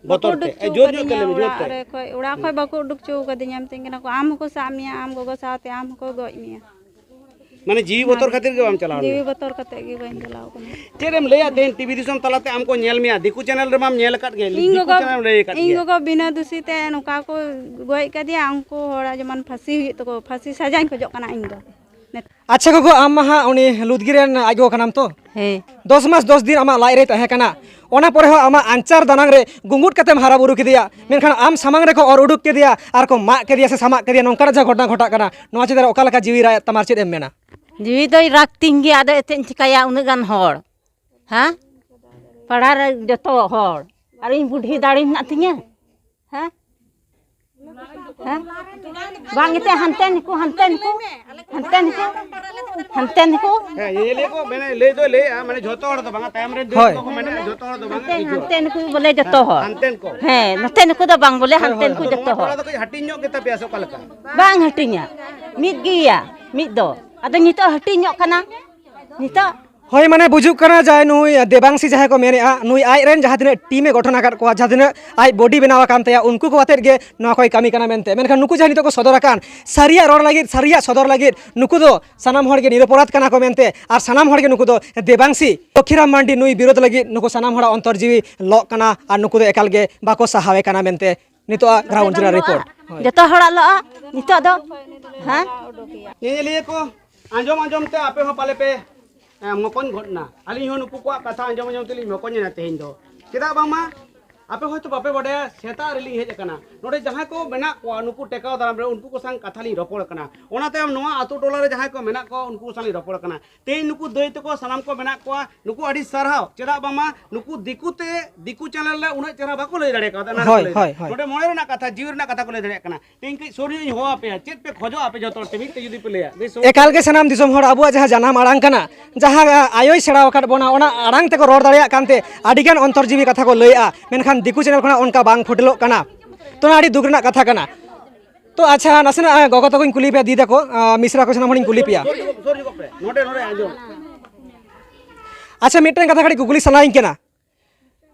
ᱵᱚᱛᱚᱨ ᱵᱟᱠᱚ ᱛᱮ? ᱩᱰᱩᱠ ᱮ, ᱦᱚᱪᱚ ᱡᱳᱨ ᱧᱚᱜ ᱛᱮ ᱠᱟᱫᱤᱧᱟ ᱞᱟᱹᱭ ᱢᱮ, ᱡᱳᱨ ᱚᱲᱟᱜ ᱛᱮ᱾ ᱨᱮ ᱠᱷᱚᱡ, ᱚᱲᱟᱜ ᱠᱷᱚᱡ ᱵᱟᱠᱚ ᱩᱰᱩᱠ ᱦᱚᱪᱚ ᱠᱟᱫᱤᱧᱟ, ᱢᱤᱛᱟᱹᱧ ᱠᱟᱱᱟ ᱠᱚ, "ᱟᱢ ᱦᱚᱸᱠᱚ ᱥᱟᱵ ᱢᱮᱭᱟ, ᱟᱢ ᱜᱚᱜᱚ ᱥᱟᱶᱛᱮ ᱟᱢ ᱦᱚᱸᱠᱚ ᱜᱚᱡ ᱢᱮᱭᱟ᱾" ᱢᱟᱱᱮ ᱡᱤᱣᱤ ᱵᱚᱛᱚᱨ ᱠᱷᱟᱹᱛᱤᱨ ᱜᱮ ᱵᱟᱢ ᱪᱟᱞᱟᱣ ᱞᱮᱱᱟ? ᱡᱤᱣᱤ ᱵᱚᱛᱚᱨ ᱠᱟᱛᱮ ᱜᱮ ᱵᱟᱹᱧ ᱪᱟᱞᱟᱣ ᱠᱟᱱᱟ᱾ ᱪᱮᱫ ᱮᱢ ᱞᱟᱹᱭᱟ? ᱛᱮᱦᱮᱧ ᱴᱤᱵᱷᱤ ᱫᱤᱥᱚᱢ ᱛᱟᱞᱟᱛᱮ ᱟᱢ ᱠᱚ ᱧᱮᱞ ᱢᱮᱭᱟ, ᱫᱤᱠᱩ ᱪᱮᱱᱮᱞ ᱨᱮᱢᱟᱢ ᱧᱮᱞ ᱟᱠᱟᱫ ᱜᱮ, ᱤᱧ ᱫᱤᱠᱩ ᱜᱚᱜᱚ, ᱪᱮᱱᱮᱞ ᱮᱢ ᱞᱟᱹᱭ ᱟᱠᱟᱫ ᱤᱧ ᱜᱮᱭᱟ᱾ ᱜᱚᱜᱚ ᱵᱤᱱᱟᱹ ᱫᱩᱥᱤ ᱛᱮ ᱱᱚᱝᱠᱟ ᱠᱚ ᱜᱚᱡ ᱠᱟᱫᱮᱭᱟ, ᱩᱱᱠᱩ ᱦᱚᱲᱟᱜ ᱡᱮᱢᱚᱱ ᱯᱷᱟᱹᱥᱤ ᱦᱩᱭᱩᱜ ᱛᱟᱠᱚ, ᱯᱷᱟᱹᱥᱤ ᱥᱟᱡᱟᱧ ᱠᱷᱚᱡᱚᱜ ᱠᱟᱱᱟ ᱤᱧ ᱫᱚ᱾ ᱟᱪᱪᱷᱟ ᱜᱚᱜᱚ, ᱟᱢ ᱢᱟ ᱦᱟᱸᱜ ᱩᱱᱤ ᱞᱩᱫᱽᱜᱤ ᱨᱮᱱ ᱟᱡ ᱜᱚᱜᱚ ᱠᱟᱱᱟᱢ ᱛᱚ? ᱦᱮᱸ᱾ ᱫᱚᱥ ᱢᱟᱥ ᱫᱚᱥ ᱫᱤᱱ ᱟᱢᱟᱜ ᱞᱟᱡ ᱨᱮᱭ ᱛᱟᱦᱮᱸ ᱠᱟᱱᱟ, ᱚᱱᱟ ᱯᱚᱨᱮ ᱦᱚᱸ ᱟᱢᱟᱜ ᱟᱧᱪᱟᱨ ᱫᱟᱱᱟᱝ ᱨᱮ ᱜᱩᱸᱜᱩᱫ ᱠᱟᱛᱮᱢ ᱦᱟᱨᱟ ᱵᱩᱨᱩ ᱠᱮᱫᱮᱭᱟ, ᱢᱮᱱᱠᱷᱟᱱ ᱟᱢ ᱥᱟᱢᱟᱝ ᱨᱮᱠᱚ ᱚᱨ ᱩᱰᱩᱠ ᱠᱮᱫᱮᱭᱟ ᱟᱨ ᱠᱚ ᱢᱟᱜ ᱠᱮᱫᱮᱭᱟ ᱥᱮ ᱥᱟᱢᱟᱜ ᱠᱮᱫᱮᱭᱟ, ᱱᱚᱝᱠᱟᱱᱟᱜ ᱡᱟᱦᱟᱸ ᱜᱷᱚᱴᱚᱱᱟ ᱜᱷᱚᱴᱟᱜ ᱠᱟᱱᱟ, ᱱᱚᱣᱟ ᱪᱮᱛᱟᱱ ᱨᱮ ᱚᱠᱟ ᱞᱮᱠᱟ ᱡᱤᱣᱤ ᱨᱟᱭ ᱛᱟᱢ ᱟᱨ ᱪᱮᱫ ᱮᱢ ᱢᱮᱱᱟ? ᱡᱤᱣᱤ ᱫᱚᱭ ᱨᱟᱜᱽ ᱛᱤᱧ ᱜᱮᱭᱟ, ᱟᱫᱚ ᱮᱱᱛᱮᱫ ᱤᱧ ᱪᱤᱠᱟᱹᱭᱟ, ᱩᱱᱟᱹᱜ ᱜᱟᱱ ᱦᱚᱲ, ᱦᱮᱸ, ᱯᱟᱲᱟ ᱨᱮ ᱡᱚᱛᱚ ᱦᱚᱲ, ᱟᱨ ᱤᱧ ᱵᱩᱰᱷᱤ ᱫᱟᱲᱮ ᱢᱮᱱᱟᱜ ᱛᱤᱧᱟᱹ? ᱦᱮᱸ? ᱦᱮᱸ? ᱵᱟᱝ ᱮᱱᱛᱮ ᱦᱟᱱᱛᱮ ᱱᱩᱠᱩ, ᱦᱟᱱᱛᱮ ᱱᱩᱠᱩ, ᱦᱟᱱᱛᱮ ᱱᱩᱠᱩ, ᱦᱟᱱᱛᱮ ᱱᱩᱠᱩ᱾ ᱦᱮᱸ, ᱧᱮᱧᱮᱞᱤᱭᱟᱹ ᱠᱚ ᱢᱮᱱᱟ, ᱞᱟᱹᱭ ᱫᱚ ᱞᱟᱹᱭᱟ, ᱢᱟᱱᱮ ᱡᱷᱚᱛᱚ ᱦᱚᱲ ᱫᱚ ᱵᱟᱝᱟ, ᱛᱟᱭᱚᱢ ᱨᱮᱱ ᱦᱳᱭ᱾ ᱫᱚᱠᱚ ᱢᱮᱱᱟ, ᱡᱷᱚᱛᱚ ᱦᱚᱲ ᱫᱚ ᱵᱟᱝᱟ, ᱦᱟᱱᱛᱮ, ᱠᱤᱪᱷᱩ᱾ ᱦᱟᱱᱛᱮ ᱱᱩᱠᱩ ᱵᱚᱞᱮ ᱡᱚᱛᱚ ᱦᱚᱲ᱾ ᱦᱟᱱᱛᱮᱱ ᱠᱚ᱾ ᱦᱮᱸ, ᱱᱚᱛᱮ ᱱᱩᱠᱩ ᱫᱚ ᱵᱟᱝ ᱵᱚᱞᱮ, ᱦᱳᱭ, ᱦᱟᱱᱛᱮ ᱦᱳᱭ, ᱱᱩᱠᱩ ᱦᱳᱭ᱾ ᱡᱚᱛᱚ ᱦᱚᱲ᱾ ᱴᱚᱞᱟ ᱫᱚ ᱠᱟᱹᱡ ᱦᱟᱹᱴᱤᱧ ᱧᱚᱜ ᱜᱮᱛᱟ ᱯᱮᱭᱟ ᱥᱮ ᱚᱠᱟ ᱞᱮᱠᱟ? ᱵᱟᱝ ᱦᱟᱹᱴᱤᱧᱟ, ᱢᱤᱫ ᱜᱮᱭᱟ, ᱢᱤᱫ ᱫᱚ᱾ ᱟᱫᱚ ᱱᱤᱛᱚᱜ ᱦᱟᱹᱴᱤᱧᱚᱜ ᱠᱟᱱᱟ, ᱱᱤᱛᱚᱜ ᱦᱳᱭ, ᱢᱟᱱᱮ ᱵᱩᱡᱩᱜ ᱠᱟᱱᱟ ᱡᱮ ᱱᱩᱭ ᱫᱮᱵᱟᱝᱥᱤ ᱡᱟᱦᱟᱸᱭ ᱠᱚ ᱢᱮᱱᱮᱫᱼᱟ, ᱱᱩᱭ ᱟᱡ ᱨᱮᱱ ᱡᱟᱦᱟᱸ ᱛᱤᱱᱟᱹᱜ ᱴᱤᱢ ᱮ ᱜᱚᱴᱷᱚᱱ ᱟᱠᱟᱫ ᱠᱚᱣᱟ, ᱡᱟᱦᱟᱸ ᱛᱤᱱᱟᱹᱜ ᱟᱡ ᱵᱚᱰᱤ ᱵᱮᱱᱟᱣ ᱟᱠᱟᱱ ᱛᱟᱭᱟ, ᱩᱱᱠᱩ ᱠᱚ ᱟᱛᱮᱫ ᱜᱮ ᱱᱚᱣᱟ ᱠᱚᱭ ᱠᱟᱹᱢᱤ ᱠᱟᱱᱟ ᱢᱮᱱᱛᱮ᱾ ᱢᱮᱱᱠᱷᱟᱱ ᱱᱩᱠᱩ ᱡᱟᱦᱟᱸ ᱱᱤᱛᱚᱜ ᱠᱚ ᱥᱚᱫᱚᱨ ᱟᱠᱟᱱ, ᱥᱟᱹᱨᱤᱭᱟᱜ ᱨᱚᱲ ᱞᱟᱹᱜᱤᱫ, ᱥᱟᱹᱨᱤᱭᱟᱜ ᱥᱚᱫᱚᱨ ᱞᱟᱹᱜᱤᱫ ᱱᱩᱠᱩ ᱫᱚ ᱥᱟᱱᱟᱢ ᱦᱚᱲ ᱜᱮ ᱱᱤᱨᱚᱯᱚᱨᱟᱫᱷ ᱠᱟᱱᱟ ᱠᱚ ᱢᱮᱱᱛᱮ, ᱟᱨ ᱥᱟᱱᱟᱢ ᱦᱚᱲ ᱜᱮ ᱱᱩᱠᱩ ᱫᱚ ᱫᱮᱵᱟᱝᱥᱤ ᱞᱚᱠᱷᱤᱨᱟᱢ ᱢᱟᱱᱰᱤ ᱱᱩᱭ ᱵᱤᱨᱳᱫᱷ ᱞᱟᱹᱜᱤᱫ ᱱᱩᱠᱩ ᱥᱟᱱᱟᱢ ᱦᱚᱲᱟᱜ ᱚᱱᱛᱚᱨ ᱡᱤᱣᱤ ᱞᱚᱜ ᱠᱟᱱᱟ, ᱟᱨ ᱱᱩᱠᱩ ᱫᱚ ᱮᱠᱟᱞ ᱜᱮ ᱵᱟᱠᱚ ᱥᱟᱦᱟᱣᱮ ᱠᱟᱱᱟ ᱢᱮᱱᱛᱮ ᱱᱤᱛᱚᱜ ᱜᱨᱟᱣᱩᱱᱰ ᱨᱮᱱᱟᱜ ᱨᱤᱯᱳᱨᱴ᱾ ᱦᱳᱭ᱾ ᱡᱚᱛᱚ ᱦᱚᱲᱟᱜ ᱞᱚᱜᱼᱟ ᱱᱤᱛᱚᱜ ᱫᱚ᱾ ᱦᱮᱸ? ᱧᱮᱧᱮᱞᱤᱭᱟᱹ ᱠᱚ, ᱟᱸᱡᱚᱢ ᱟᱸᱡᱚᱢ ᱛᱮ ᱟᱯᱮ ᱦᱚᱸ ᱯᱟᱞᱮ ᱯᱮ, ᱮ, ᱢᱚᱠᱚᱧ ᱜᱚᱫ ᱮᱱᱟ᱾ ᱟᱹᱞᱤᱧ ᱦᱚᱸ ᱱᱩᱠᱩ ᱠᱚᱣᱟᱜ ᱠᱟᱛᱷᱟ ᱟᱸᱡᱚᱢ ᱟᱸᱡᱚᱢ ᱛᱮᱞᱤᱧ ᱢᱚᱠᱚᱧ ᱮᱱᱟ ᱛᱮᱦᱮᱧ ᱫᱚ᱾ ᱪᱮᱫᱟᱜ ᱵᱟᱝᱢᱟ ᱟᱯᱮ ᱦᱚᱭᱛᱳ ᱵᱟᱯᱮ ᱵᱟᱰᱟᱭᱟ, ᱥᱮᱛᱟᱜ ᱨᱮᱞᱤᱧ ᱦᱮᱡ ᱟᱠᱟᱱᱟ᱾ ᱱᱚᱰᱮ ᱡᱟᱦᱟᱸᱭ ᱠᱚ ᱢᱮᱱᱟᱜ ᱠᱚᱣᱟ ᱱᱩᱠᱩ ᱴᱮᱠᱟᱣ ᱫᱟᱨᱟᱢ ᱨᱮ, ᱩᱱᱠᱩ ᱠᱚ ᱥᱟᱝ ᱠᱟᱛᱷᱟ ᱞᱤᱧ ᱨᱚᱯᱚᱲ ᱠᱟᱱᱟ᱾ ᱚᱱᱟ ᱛᱟᱭᱚᱢ ᱱᱚᱣᱟ ᱟᱛᱳ ᱴᱚᱞᱟ ᱨᱮ ᱡᱟᱦᱟᱸᱭ ᱠᱚ ᱢᱮᱱᱟᱜ ᱠᱚᱣᱟ ᱩᱱᱠᱩ ᱥᱟᱝ ᱞᱤᱧ ᱨᱚᱯᱚᱲ ᱠᱟᱱᱟ᱾ ᱛᱮᱦᱮᱧ ᱱᱩᱠᱩ ᱫᱟᱹᱭ ᱛᱟᱠᱚ ᱥᱟᱱᱟᱢ ᱠᱚ ᱢᱮᱱᱟᱜ ᱠᱚᱣᱟ, ᱱᱩᱠᱩ ᱟᱹᱰᱤ ᱥᱟᱨᱦᱟᱣ᱾ ᱪᱮᱫᱟᱜ ᱵᱟᱝᱢᱟ ᱱᱩᱠᱩ ᱫᱤᱠᱩ ᱛᱮ, ᱫᱤᱠᱩ ᱪᱮᱱᱮᱞ ᱨᱮ ᱩᱱᱟᱹᱜ ᱪᱮᱦᱨᱟ ᱵᱟᱠᱚ ᱞᱟᱹᱭ ᱫᱟᱲᱮ ᱠᱟᱣᱫᱟ, ᱚᱱᱟ ᱦᱚᱸᱠᱚ ᱦᱳᱭ, ᱞᱟᱹᱭ ᱫᱟ᱾ ᱦᱳᱭ, ᱦᱳᱭ᱾ ᱱᱚᱰᱮ ᱢᱚᱱᱮ ᱨᱮᱱᱟᱜ ᱠᱟᱛᱷᱟ, ᱡᱤᱣᱤ ᱨᱮᱱᱟᱜ ᱠᱟᱛᱷᱟ ᱠᱚ ᱞᱟᱹᱭ ᱫᱟᱲᱮᱭᱟᱜ ᱠᱟᱱᱟ᱾ ᱛᱮᱦᱮᱧ ᱠᱟᱹᱡ ᱥᱩᱨ ᱧᱚᱜ ᱤᱧ ᱦᱚᱦᱚ ᱟᱯᱮᱭᱟ, ᱪᱮᱫ ᱯᱮ ᱠᱷᱚᱡᱚᱜᱼᱟ ᱟᱯᱮ ᱡᱚᱛᱚ ᱦᱚᱲ ᱛᱮ ᱡᱩᱫᱤ ᱯᱮ ᱞᱟᱹᱭᱟ? ᱵᱮᱥ, ᱮᱠᱟᱞ ᱜᱮ ᱥᱟᱱᱟᱢ ᱫᱤᱥᱚᱢ ᱦᱚᱲ ᱟᱵᱚᱣᱟᱜ ᱡᱟᱦᱟᱸ ᱡᱟᱱᱟᱢ ᱟᱲᱟᱝ ᱠᱟᱱᱟ, ᱡᱟᱦᱟᱸ ᱟᱭᱳᱭ ᱥᱮᱬᱟ ᱟᱠᱟᱫ ᱵᱚᱱᱟ, ᱚᱱᱟ ᱟᱲᱟᱝ ᱛᱮᱠᱚ ᱨᱚᱲ ᱫᱟᱲᱮᱭᱟᱜ ᱠᱟᱱᱛᱮ ᱟᱹᱰᱤᱜᱟᱱ ᱚᱱᱛᱚᱨ ᱡᱤᱣᱤ ᱠᱟᱛᱷᱟ ᱠᱚ ᱞᱟᱹᱭᱮᱜᱼᱟ, ᱢᱮᱱᱠᱷᱟᱱ ᱫᱤᱠᱩ ᱪᱮᱱᱮᱞ ᱠᱷᱚᱱᱟᱜ ᱚᱱᱠᱟ ᱵᱟᱝ ᱯᱷᱩᱴᱮᱞᱚᱜ ᱠᱟᱱᱟ᱾ ᱛᱚ, ᱱᱚᱣᱟ ᱟᱹᱰᱤ ᱫᱩᱠ ᱨᱮᱱᱟᱜ ᱠᱟᱛᱷᱟ ᱠᱟᱱᱟ᱾ ᱛᱚ, ᱟᱪᱪᱷᱟ, ᱱᱟᱥᱮᱱᱟᱜ ᱜᱚᱜᱚ ᱛᱟᱠᱚᱧ ᱠᱩᱞᱤ ᱯᱮᱭᱟ, ᱫᱤᱫᱤ ᱛᱟᱠᱚ, ᱟᱸ, ᱢᱤᱥᱨᱟ ᱠᱚ, ᱥᱟᱱᱟᱢ ᱦᱚᱲᱤᱧ ᱠᱩᱞᱤ ᱯᱮᱭᱟ᱾ ᱥᱩᱨ ᱦᱤᱡᱩᱜ ᱯᱮ, ᱱᱚᱰᱮ, ᱱᱚᱰᱮ ᱟᱸᱡᱚᱢ᱾ ᱟᱪᱪᱷᱟ, ᱢᱤᱫᱴᱮᱱ ᱠᱟᱛᱷᱟ ᱠᱟᱹᱴᱤᱡ ᱠᱩᱠᱞᱤ ᱥᱟᱱᱟᱧ ᱠᱟᱱᱟ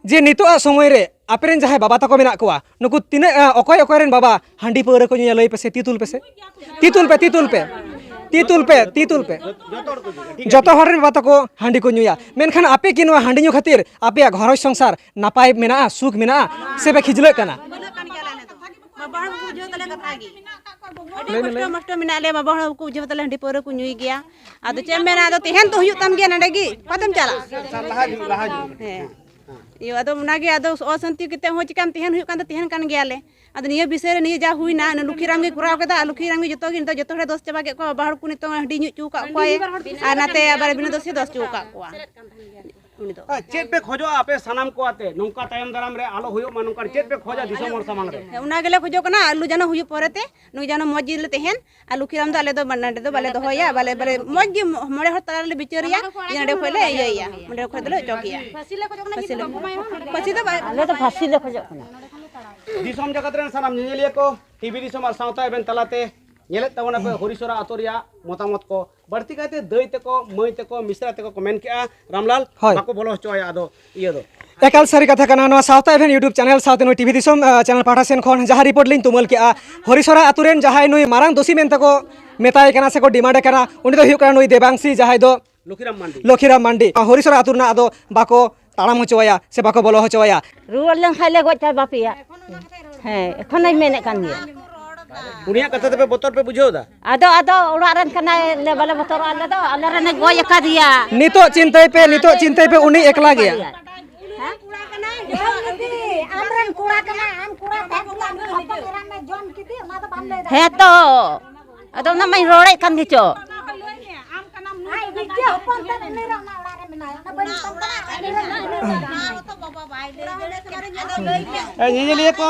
ᱡᱮ ᱱᱤᱛᱚᱜᱟᱜ ᱥᱚᱢᱚᱭ ᱨᱮ ᱟᱯᱮ ᱨᱮᱱ ᱡᱟᱦᱟᱸᱭ ᱵᱟᱵᱟ ᱛᱟᱠᱚ ᱢᱮᱱᱟᱜ ᱠᱚᱣᱟ, ᱱᱩᱠᱩ ᱛᱤᱱᱟᱹᱜ, ᱟᱸ, ᱚᱠᱚᱭ ᱚᱠᱚᱭ ᱨᱮᱱ ᱵᱟᱵᱟ ᱦᱟᱺᱰᱤ ᱯᱟᱹᱣᱨᱟᱹ ᱠᱚ ᱧᱩᱭᱟ? ᱞᱟᱹᱭ ᱯᱮᱥᱮ, ᱛᱤ ᱛᱩᱞ ᱯᱮᱥᱮ, ᱛᱤ ᱛᱩᱞ ᱯᱮ, ᱛᱤ ᱛᱩᱞ ᱯᱮ, ᱛᱤ ᱛᱩᱞ ᱯᱮ᱾ ᱡᱚᱛᱚ ᱦᱚᱲ ᱨᱮᱱ ᱵᱟᱵᱟ ᱛᱟᱠᱚ ᱦᱟᱺᱰᱤ ᱠᱚ ᱧᱩᱭᱟ, ᱢᱮᱱᱠᱷᱟᱱ ᱟᱯᱮ ᱠᱤ ᱱᱚᱣᱟ ᱦᱟᱺᱰᱤ ᱧᱩ ᱠᱷᱟᱹᱛᱤᱨ ᱟᱯᱮᱭᱟᱜ ᱜᱷᱟᱨᱚᱸᱡᱽ ᱥᱚᱝᱥᱟᱨ ᱱᱟᱯᱟᱭ ᱢᱮᱱᱟᱜᱼᱟ, ᱥᱩᱠ ᱢᱮᱱᱟᱜᱼᱟ, ᱥᱮ ᱯᱮ ᱠᱷᱤᱡᱞᱟᱹᱜ ᱠᱟᱱᱟ? ᱵᱟᱵᱟ ᱦᱚᱲ ᱠᱚ ᱵᱩᱡᱷᱟᱹᱣ ᱛᱟᱞᱮ ᱠᱟᱛᱷᱟ ᱜᱮ᱾ ᱟᱹᱰᱤ ᱠᱚᱥᱴᱚ ᱢᱚᱥᱴᱚ ᱢᱮᱱᱟᱜ ᱞᱮᱭᱟ, ᱵᱟᱵᱟ ᱦᱚᱲ ᱠᱚ ᱵᱩᱡᱷᱟᱹᱣ ᱛᱟᱞᱮ, ᱦᱟᱺᱰᱤ ᱯᱟᱹᱣᱨᱟᱹ ᱠᱚ ᱧᱩᱭ ᱜᱮᱭᱟ᱾ ᱟᱫᱚ ᱪᱮᱫ ᱮᱢ ᱢᱮᱱᱟ, ᱟᱫᱚ ᱛᱟᱦᱮᱱ ᱛᱚ ᱦᱩᱭᱩᱜ ᱛᱟᱢ ᱜᱮᱭᱟ ᱱᱚᱰᱮ ᱜᱮ, ᱚᱠᱟ ᱛᱮᱢ ᱪᱟᱞᱟᱜᱼᱟ? ᱦᱮᱸ᱾ ᱤᱭᱟᱹ, ᱟᱫᱚ ᱚᱱᱟᱜᱮ, ᱟᱫᱚ ᱚᱥᱟᱱᱛᱤ ᱠᱟᱛᱮ ᱦᱚᱸ ᱪᱤᱠᱟᱢ ᱛᱟᱦᱮᱱ ᱦᱩᱭᱩᱜ ᱠᱟᱱ ᱛᱟᱦᱮᱱ ᱠᱟᱱ ᱜᱮᱭᱟᱞᱮ᱾ ᱟᱫᱚ ᱱᱤᱭᱟᱹ ᱵᱤᱥᱚᱭ ᱨᱮ ᱱᱤᱭᱟᱹ ᱡᱟ ᱦᱩᱭᱱᱟ, ᱱᱩᱭ ᱞᱩᱠᱷᱤᱨᱟᱢ ᱜᱮ ᱠᱚᱨᱟᱣ ᱠᱮᱫᱟ, ᱟᱨ ᱞᱩᱠᱷᱤᱨᱟᱢ ᱜᱮ ᱡᱚᱛᱚ ᱜᱮ ᱱᱤᱛᱚᱜ ᱡᱚᱛᱚ ᱦᱚᱲᱮ ᱫᱳᱥ ᱪᱟᱵᱟ ᱠᱮᱫ ᱠᱚᱣᱟ, ᱵᱟᱵᱟ ᱦᱚᱲ ᱠᱚ ᱱᱤᱛᱚᱜ ᱦᱟᱺᱰᱤ ᱧᱩ ᱦᱚᱪᱚ ᱟᱠᱟᱫ ᱠᱚᱣᱟᱭ, ᱟᱨ ᱱᱟᱛᱮ ᱟᱵᱟᱨ ᱵᱤᱱᱚᱭ ᱫᱳᱥ ᱮ ᱫᱳᱥ ᱦᱚᱪᱚ ᱟᱠᱟᱫ ᱠᱚᱣᱟ᱾ ᱩᱱᱤ ᱫᱚ᱾ ᱦᱮᱸ, ᱪᱮᱫ ᱯᱮ ᱠᱷᱚᱡᱚᱜᱼᱟ ᱟᱯᱮ ᱥᱟᱱᱟᱢ ᱠᱚ ᱟᱛᱮ, ᱱᱚᱝᱠᱟ ᱛᱟᱭᱚᱢ ᱫᱟᱨᱟᱢ ᱨᱮ ᱟᱞᱚ ᱦᱩᱭᱩᱜ ᱢᱟ, ᱱᱚᱝᱠᱟᱱ ᱪᱮᱫ ᱯᱮ ᱠᱷᱚᱡᱟ ᱫᱤᱥᱚᱢ ᱦᱚᱲ ᱥᱟᱢᱟᱝ ᱨᱮ? ᱦᱮᱸ, ᱚᱱᱟ ᱜᱮᱞᱮ ᱠᱷᱚᱡᱚᱜ ᱠᱟᱱᱟ, ᱟᱞᱩ ᱡᱮᱱᱚ ᱦᱩᱭᱩᱜ ᱯᱚᱨᱮᱛᱮ ᱱᱩᱭ ᱡᱮᱱᱚ ᱢᱚᱡᱽ ᱡᱤᱞ ᱞᱮ ᱛᱟᱦᱮᱱ, ᱟᱨ ᱞᱩᱠᱷᱤᱨᱟᱢ ᱫᱚ ᱟᱞᱮ ᱫᱚ ᱱᱚᱰᱮ ᱫᱚ ᱵᱟᱞᱮ ᱫᱚᱦᱚᱭᱟ, ᱵᱟᱞᱮ, ᱵᱟᱞᱮ, ᱢᱚᱡᱽ ᱜᱮ ᱢᱚ-, ᱢᱚᱬᱮ ᱦᱚᱲ ᱛᱟᱞᱟ ᱨᱮᱞᱮ ᱵᱤᱪᱟᱹᱨᱮᱭᱟ, ᱡᱮ ᱱᱚᱰᱮ ᱠᱷᱚᱡ ᱞᱮ ᱤᱭᱟᱹᱭᱟ, ᱱᱚᱰᱮ ᱠᱷᱚᱡ ᱫᱚᱞᱮ ᱚᱪᱚᱜᱮᱭᱟ᱾ ᱯᱷᱟᱹᱥᱤ ᱞᱮ ᱠᱷᱚᱡᱚᱜ ᱠᱟᱱᱟ, ᱯᱷᱟᱹᱥᱤ ᱞᱮ, ᱯᱷᱟᱹᱥᱤ ᱫᱚ ᱵᱟᱭ, ᱟᱞᱮ ᱫᱚ ᱯᱷᱟᱹᱥᱤ ᱞᱮ ᱠᱷᱚᱡᱚᱜ ᱠᱟᱱᱟ᱾ ᱫᱤᱥᱚᱢ ᱡᱟᱠᱟᱛ ᱨᱮᱱ ᱥᱟᱱᱟᱢ ᱧᱮᱧᱮᱞᱤᱭᱟᱹ ᱠᱚ, ᱴᱤᱵᱷᱤ ᱫᱤᱥᱚᱢ ᱟᱨ ᱥᱟᱶᱛᱟ ᱮᱵᱷᱮᱱ ᱛᱟᱞᱟᱛᱮ ᱧᱮᱞᱮᱫ ᱛᱟᱵᱚᱱᱟᱯᱮ ᱦᱚᱨᱤᱥᱚᱨᱟ ᱟᱛᱳ ᱨᱮᱭᱟᱜ ᱢᱚᱛᱟᱢᱚᱛ ᱠᱚ᱾ ᱵᱟᱹᱲᱛᱤ ᱠᱟᱭᱛᱮ ᱫᱟᱹᱭ ᱛᱟᱠᱚ, ᱢᱟᱹᱭ ᱛᱟᱠᱚ, ᱢᱤᱥᱨᱟ ᱛᱟᱠᱚ ᱠᱚ ᱢᱮᱱ ᱠᱮᱜᱼᱟ, ᱨᱟᱢᱞᱟᱞ, ᱦᱳᱭ᱾ ᱵᱟᱠᱚ ᱵᱚᱞᱚ ᱦᱚᱪᱚᱣᱟᱭᱟ ᱟᱫᱚ ᱤᱭᱟᱹ ᱫᱚ᱾ ᱮᱠᱟᱞ ᱥᱟᱹᱨᱤ ᱠᱟᱛᱷᱟ ᱠᱟᱱᱟ᱾ ᱱᱚᱣᱟ ᱥᱟᱶᱛᱟ ᱮᱵᱷᱮᱱ YouTube ᱪᱮᱱᱮᱞ ᱥᱟᱶᱛᱮ ᱱᱩᱭ ᱴᱤᱵᱷᱤ ᱫᱤᱥᱚᱢ, ᱟᱸ, ᱪᱮᱱᱮᱞ ᱯᱟᱦᱴᱟ ᱥᱮᱱ ᱠᱷᱚᱱ ᱡᱟᱦᱟᱸ ᱨᱤᱯᱳᱨᱴ ᱞᱤᱧ ᱛᱩᱢᱟᱹᱞ ᱠᱮᱜᱼᱟ, ᱦᱚᱨᱤᱥᱚᱨᱟ ᱟᱛᱳ ᱨᱮᱱ ᱡᱟᱦᱟᱸᱭ ᱱᱩᱭ ᱢᱟᱨᱟᱝ ᱫᱳᱥᱤ ᱢᱮᱱᱛᱮ ᱠᱚ ᱢᱮᱛᱟᱭ ᱠᱟᱱᱟ ᱥᱮᱠᱚ ᱰᱤᱢᱟᱱᱰ ᱮ ᱠᱟᱱᱟ, ᱩᱱᱤ ᱫᱚ ᱦᱩᱭᱩᱜ ᱠᱟᱱᱟ ᱱᱩᱭ ᱫᱮᱵᱟᱝᱥᱤ, ᱡᱟᱦᱟᱸᱭ ᱫᱚ ᱞᱚᱠᱷᱤᱨᱟᱢ ᱢᱟᱱᱰᱤ᱾ ᱞᱚᱠᱷᱤᱨᱟᱢ ᱢᱟᱱᱰᱤ᱾ ᱦᱚᱨᱤᱥᱚᱨᱟ ᱟᱛᱳ ᱨᱮᱱᱟᱜ ᱟᱫᱚ ᱵᱟᱠᱚ ᱛᱟᱲᱟᱢ ᱦᱚᱪᱚᱣᱟᱭᱟ ᱥᱮ ᱵᱟᱠᱚ ᱵᱚᱞᱚ ᱦᱚᱪᱚᱣᱟᱭᱟ᱾ ᱨᱩᱣᱟᱹᱲ ᱞᱮᱱᱠᱷᱟᱱ ᱞᱮ ᱜᱚᱡ ᱪᱟᱵᱟ ᱯᱮᱭᱟ᱾ ᱦᱮᱸ, ᱮᱠᱷᱚᱱ ᱦᱚᱧ ᱢᱮᱱᱮᱫ ᱠᱟᱱ ᱜᱮᱭᱟ᱾ ᱩᱱᱤᱭᱟᱜ ᱠᱟᱛᱷᱟ ᱛᱮᱯᱮ ᱵᱚᱛᱚᱨ ᱯᱮ ᱵᱩᱡᱷᱟᱹᱣ ᱮᱫᱟ? ᱟᱫᱚ, ᱟᱫᱚ ᱚᱲᱟᱜ ᱨᱮᱱ ᱠᱟᱱᱟᱭ, ᱞᱮ ᱵᱟᱞᱮ ᱵᱚᱛᱚᱨᱚᱜᱼᱟ ᱟᱞᱮ ᱫᱚ, ᱟᱞᱮ ᱨᱮᱱᱮ ᱜᱚᱡ ᱟᱠᱟᱫᱮᱭᱟ᱾ ᱱᱤᱛᱚᱜ ᱪᱤᱱᱛᱟᱹᱭ ᱯᱮ, ᱱᱤᱛᱚᱜ ᱪᱤᱱᱛᱟᱹᱭ ᱯᱮ, ᱩᱱᱤ ᱮᱠᱞᱟ ᱜᱮᱭᱟ᱾ ᱦᱮᱸ? ᱟᱢᱨᱮᱱ ᱠᱚᱲᱟ ᱠᱟᱱᱟᱭ, ᱟᱢ ᱠᱚᱲᱟ ᱛᱟᱦᱮᱸ ᱠᱟᱱᱟ, ᱟᱢᱨᱮᱱ ᱦᱚᱯᱚᱱ ᱮᱨᱟ ᱢᱮ ᱡᱚᱢ ᱠᱮᱫᱮ, ᱚᱱᱟ ᱫᱚ ᱵᱟᱢ ᱞᱟᱹᱭ ᱫᱟᱲᱮᱭᱟᱜᱼᱟ᱾ ᱦᱮᱸ ᱛᱚ, ᱟᱫᱚ ᱚᱱᱟ ᱢᱟᱧ ᱨᱚᱲᱮᱫ ᱠᱟᱱ ᱜᱮᱪᱚ᱾ ᱟᱡ ᱱᱤᱡᱮ ᱦᱚᱯᱚᱱ ᱛᱮ ᱩᱱᱤ ᱨᱮ ᱚᱱᱟ ᱚᱲᱟᱜ ᱨᱮ ᱢᱮᱱᱟᱭᱟ, ᱚᱱᱟ ᱵᱟᱹᱧ ᱢᱮᱛᱟᱢ ᱠᱟᱱᱟ? ᱮ, ᱧᱮᱧᱮᱞᱤᱭᱟᱹ ᱠᱚ,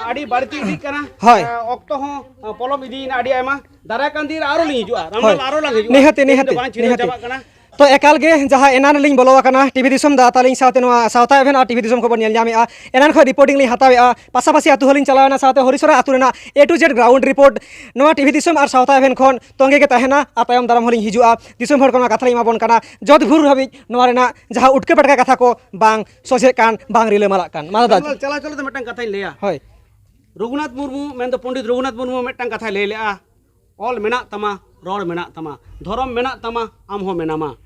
ᱟᱹᱰᱤ ᱵᱟᱹᱲᱛᱤ ᱤᱫᱤᱜ ᱠᱟᱱᱟ᱾ ᱦᱳᱭ᱾ ᱮ, ᱚᱠᱛᱚ ᱦᱚᱸ, ᱮ, ᱯᱚᱞᱚᱢ ᱤᱫᱤᱭᱮᱱᱟ ᱟᱹᱰᱤ ᱟᱭᱢᱟ᱾ ᱫᱟᱨᱟᱭ ᱠᱟᱱ ᱫᱤᱱ ᱨᱮ ᱟᱨᱚ ᱞᱤᱧ ᱦᱤᱡᱩᱜᱼᱟ᱾ ᱨᱟᱢᱞᱟᱞ, ᱦᱳᱭ᱾ ᱟᱨᱚ ᱞᱟᱝ ᱦᱤᱡᱩᱜᱼᱟ᱾ ᱱᱤᱦᱟᱹᱛᱤ, ᱛᱮᱦᱮᱧ ᱫᱚ ᱱᱤᱦᱟᱹᱛᱤ, ᱵᱟᱝ ᱪᱷᱤᱰᱟᱹᱣ ᱱᱤᱦᱟᱹᱛᱤ᱾ ᱪᱟᱵᱟᱜ ᱠᱟᱱᱟ᱾ ᱛᱚ, ᱮᱠᱟᱞ ᱜᱮ ᱡᱟᱦᱟᱸ ᱮᱱᱟᱱ ᱨᱮᱞᱤᱧ ᱵᱚᱞᱚ ᱟᱠᱟᱱᱟ ᱴᱤᱵᱷᱤ ᱫᱤᱥᱚᱢ ᱫᱟ ᱛᱟᱹᱞᱤᱧ ᱥᱟᱶᱛᱮ ᱱᱚᱣᱟ ᱥᱟᱶᱛᱟ ᱮᱵᱷᱮᱱ ᱟᱨ ᱴᱤᱵᱷᱤ ᱫᱤᱥᱚᱢ ᱠᱷᱚᱱ ᱵᱚᱱ ᱧᱮᱞ ᱧᱟᱢᱮᱫᱼᱟ, ᱮᱱᱟᱱ ᱠᱷᱚᱱ ᱨᱤᱯᱳᱨᱴᱤᱝ ᱞᱤᱧ ᱦᱟᱛᱟᱣᱮᱫᱼᱟ, ᱯᱟᱥᱟᱯᱟᱥᱤ ᱟᱹᱛᱩ ᱦᱚᱸᱞᱤᱧ ᱪᱟᱞᱟᱣᱮᱱᱟ, ᱥᱟᱶᱛᱮ ᱦᱚᱨᱤᱥᱚᱨᱟ ᱟᱹᱛᱩ ᱨᱮᱱᱟᱜ A to Z ground report ᱱᱚᱣᱟ ᱴᱤᱵᱷᱤ ᱫᱤᱥᱚᱢ ᱟᱨ ᱥᱟᱶᱛᱟ ᱮᱵᱷᱮᱱ ᱠᱷᱚᱱ ᱛᱚᱸᱜᱮ ᱜᱮ ᱛᱟᱦᱮᱱᱟ ᱟᱨ ᱛᱟᱭᱚᱢ ᱫᱟᱨᱟᱢ ᱦᱚᱸᱞᱤᱧ ᱦᱤᱡᱩᱜᱼᱟ᱾ ᱫᱤᱥᱚᱢ ᱦᱚᱲ ᱠᱚ ᱱᱚᱣᱟ ᱠᱟᱛᱷᱟ ᱞᱤᱧ ᱮᱢᱟ ᱵᱚᱱ ᱠᱟᱱᱟ, ᱡᱚᱛ ᱵᱷᱳᱨ ᱦᱟᱹᱵᱤᱡ ᱱᱚᱣᱟ ᱨᱮᱱᱟᱜ ᱡᱟᱦᱟᱸ ᱩᱴᱠᱟᱹ ᱯᱟᱴᱠᱟ ᱠᱟᱛᱷᱟ ᱠᱚ ᱵᱟᱝ ᱥᱚᱡᱷᱮᱜ ᱠᱟᱱ, ᱵᱟᱝ ᱨᱤᱞᱟᱹᱢᱟᱞᱟᱜ ᱠᱟᱱ᱾ ᱢᱟ ᱫᱟᱫᱟ᱾ ᱪᱟᱞᱟᱣ, ᱪᱟᱞᱟᱣ, ᱪᱟᱞᱟᱣ ᱛᱮ ᱢᱤᱫᱴᱟᱝ ᱠᱟᱛᱷᱟᱧ ᱞᱟᱹᱭᱟ᱾ ᱦᱳᱭ᱾ ᱨᱚᱜᱷᱩᱱᱟᱛᱷ ᱢᱩᱨᱢᱩ, ᱢᱮᱱᱫᱚ ᱯᱚᱱᱰᱤᱛ ᱨᱚᱜᱷᱩᱱᱟᱛᱷ ᱢᱩᱨᱢᱩ ᱢᱤᱫᱴᱟᱝ ᱠᱟᱛᱷᱟᱭ ᱞᱟᱹᱭ ᱞᱮᱜᱼᱟ, "ᱚᱞ ᱢᱮᱱᱟᱜ ᱛᱟᱢᱟ, ᱨᱚᱲ ᱢᱮᱱᱟᱜ ᱛᱟᱢᱟ, ᱫᱷᱚᱨᱚᱢ ᱢᱮᱱᱟᱜ ᱛᱟᱢᱟ, ᱟᱢ ᱦᱚᱸ ᱢᱮᱱᱟᱢᱟ,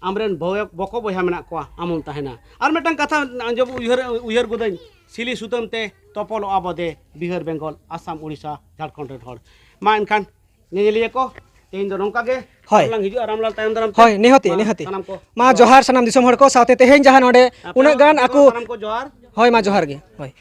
ᱟᱢᱨᱮᱱ ᱵᱚᱭᱚ-, ᱵᱚᱠᱚ ᱵᱚᱭᱦᱟ ᱢᱮᱱᱟᱜ ᱠᱚᱣᱟ, ᱟᱢ ᱦᱚᱸᱢ ᱛᱟᱦᱮᱱᱟ᱾" ᱟᱨ ᱢᱤᱫᱴᱟᱝ ᱠᱟᱛᱷᱟ ᱟᱸᱡᱚᱢ ᱩᱭᱦᱟᱹᱨ, ᱩᱭᱦᱟᱹᱨ ᱜᱚᱫᱟᱹᱧ, "ᱥᱤᱞᱤ ᱥᱩᱛᱟᱹᱢ ᱛᱮ ᱛᱚᱯᱚᱞᱚᱜᱼᱟ ᱵᱚ ᱫᱮ, ᱵᱤᱦᱟᱹᱨ ᱵᱮᱝᱜᱚᱞ, ᱟᱥᱟᱢ, ᱩᱲᱤᱥᱥᱟ, ᱡᱷᱟᱲᱠᱷᱚᱸᱰ ᱨᱮᱱ ᱦᱚᱲ᱾" ᱢᱟ ᱮᱱᱠᱷᱟᱱ ᱧᱮᱧᱮᱞᱤᱭᱟᱹ ᱠᱚ, ᱛᱮᱦᱮᱧ ᱫᱚ ᱱᱚᱝᱠᱟ ᱜᱮ᱾ ᱦᱳᱭ᱾ ᱟᱨ ᱞᱟᱝ ᱦᱤᱡᱩᱜᱼᱟ ᱨᱟᱢᱞᱟᱞ ᱛᱟᱭᱚᱢ ᱫᱟᱨᱟᱢ ᱛᱮ᱾ ᱦᱳᱭ, ᱱᱤᱦᱟᱹᱛᱤ, ᱢᱟ ᱱᱤᱦᱟᱹᱛᱤ᱾ ᱥᱟᱱᱟᱢ ᱠᱚ ᱢᱟ ᱡᱚᱦᱟᱨ᱾ ᱡᱚᱦᱟᱨ ᱥᱟᱱᱟᱢ ᱫᱤᱥᱚᱢ ᱦᱚᱲ ᱠᱚ ᱥᱟᱶᱛᱮ ᱛᱮᱦᱮᱧ ᱡᱟᱦᱟᱸ ᱱᱚᱰᱮ ᱟᱯᱮ ᱩᱱᱟᱹᱜ ᱦᱚᱸ ᱜᱟᱱ ᱟᱠᱚ ᱥᱟᱱᱟᱢ ᱠᱚ ᱡᱚᱦᱟᱨ᱾ ᱦᱳᱭ, ᱢᱟ ᱡᱚᱦᱟᱨ ᱜᱮ᱾ ᱦᱳᱭ᱾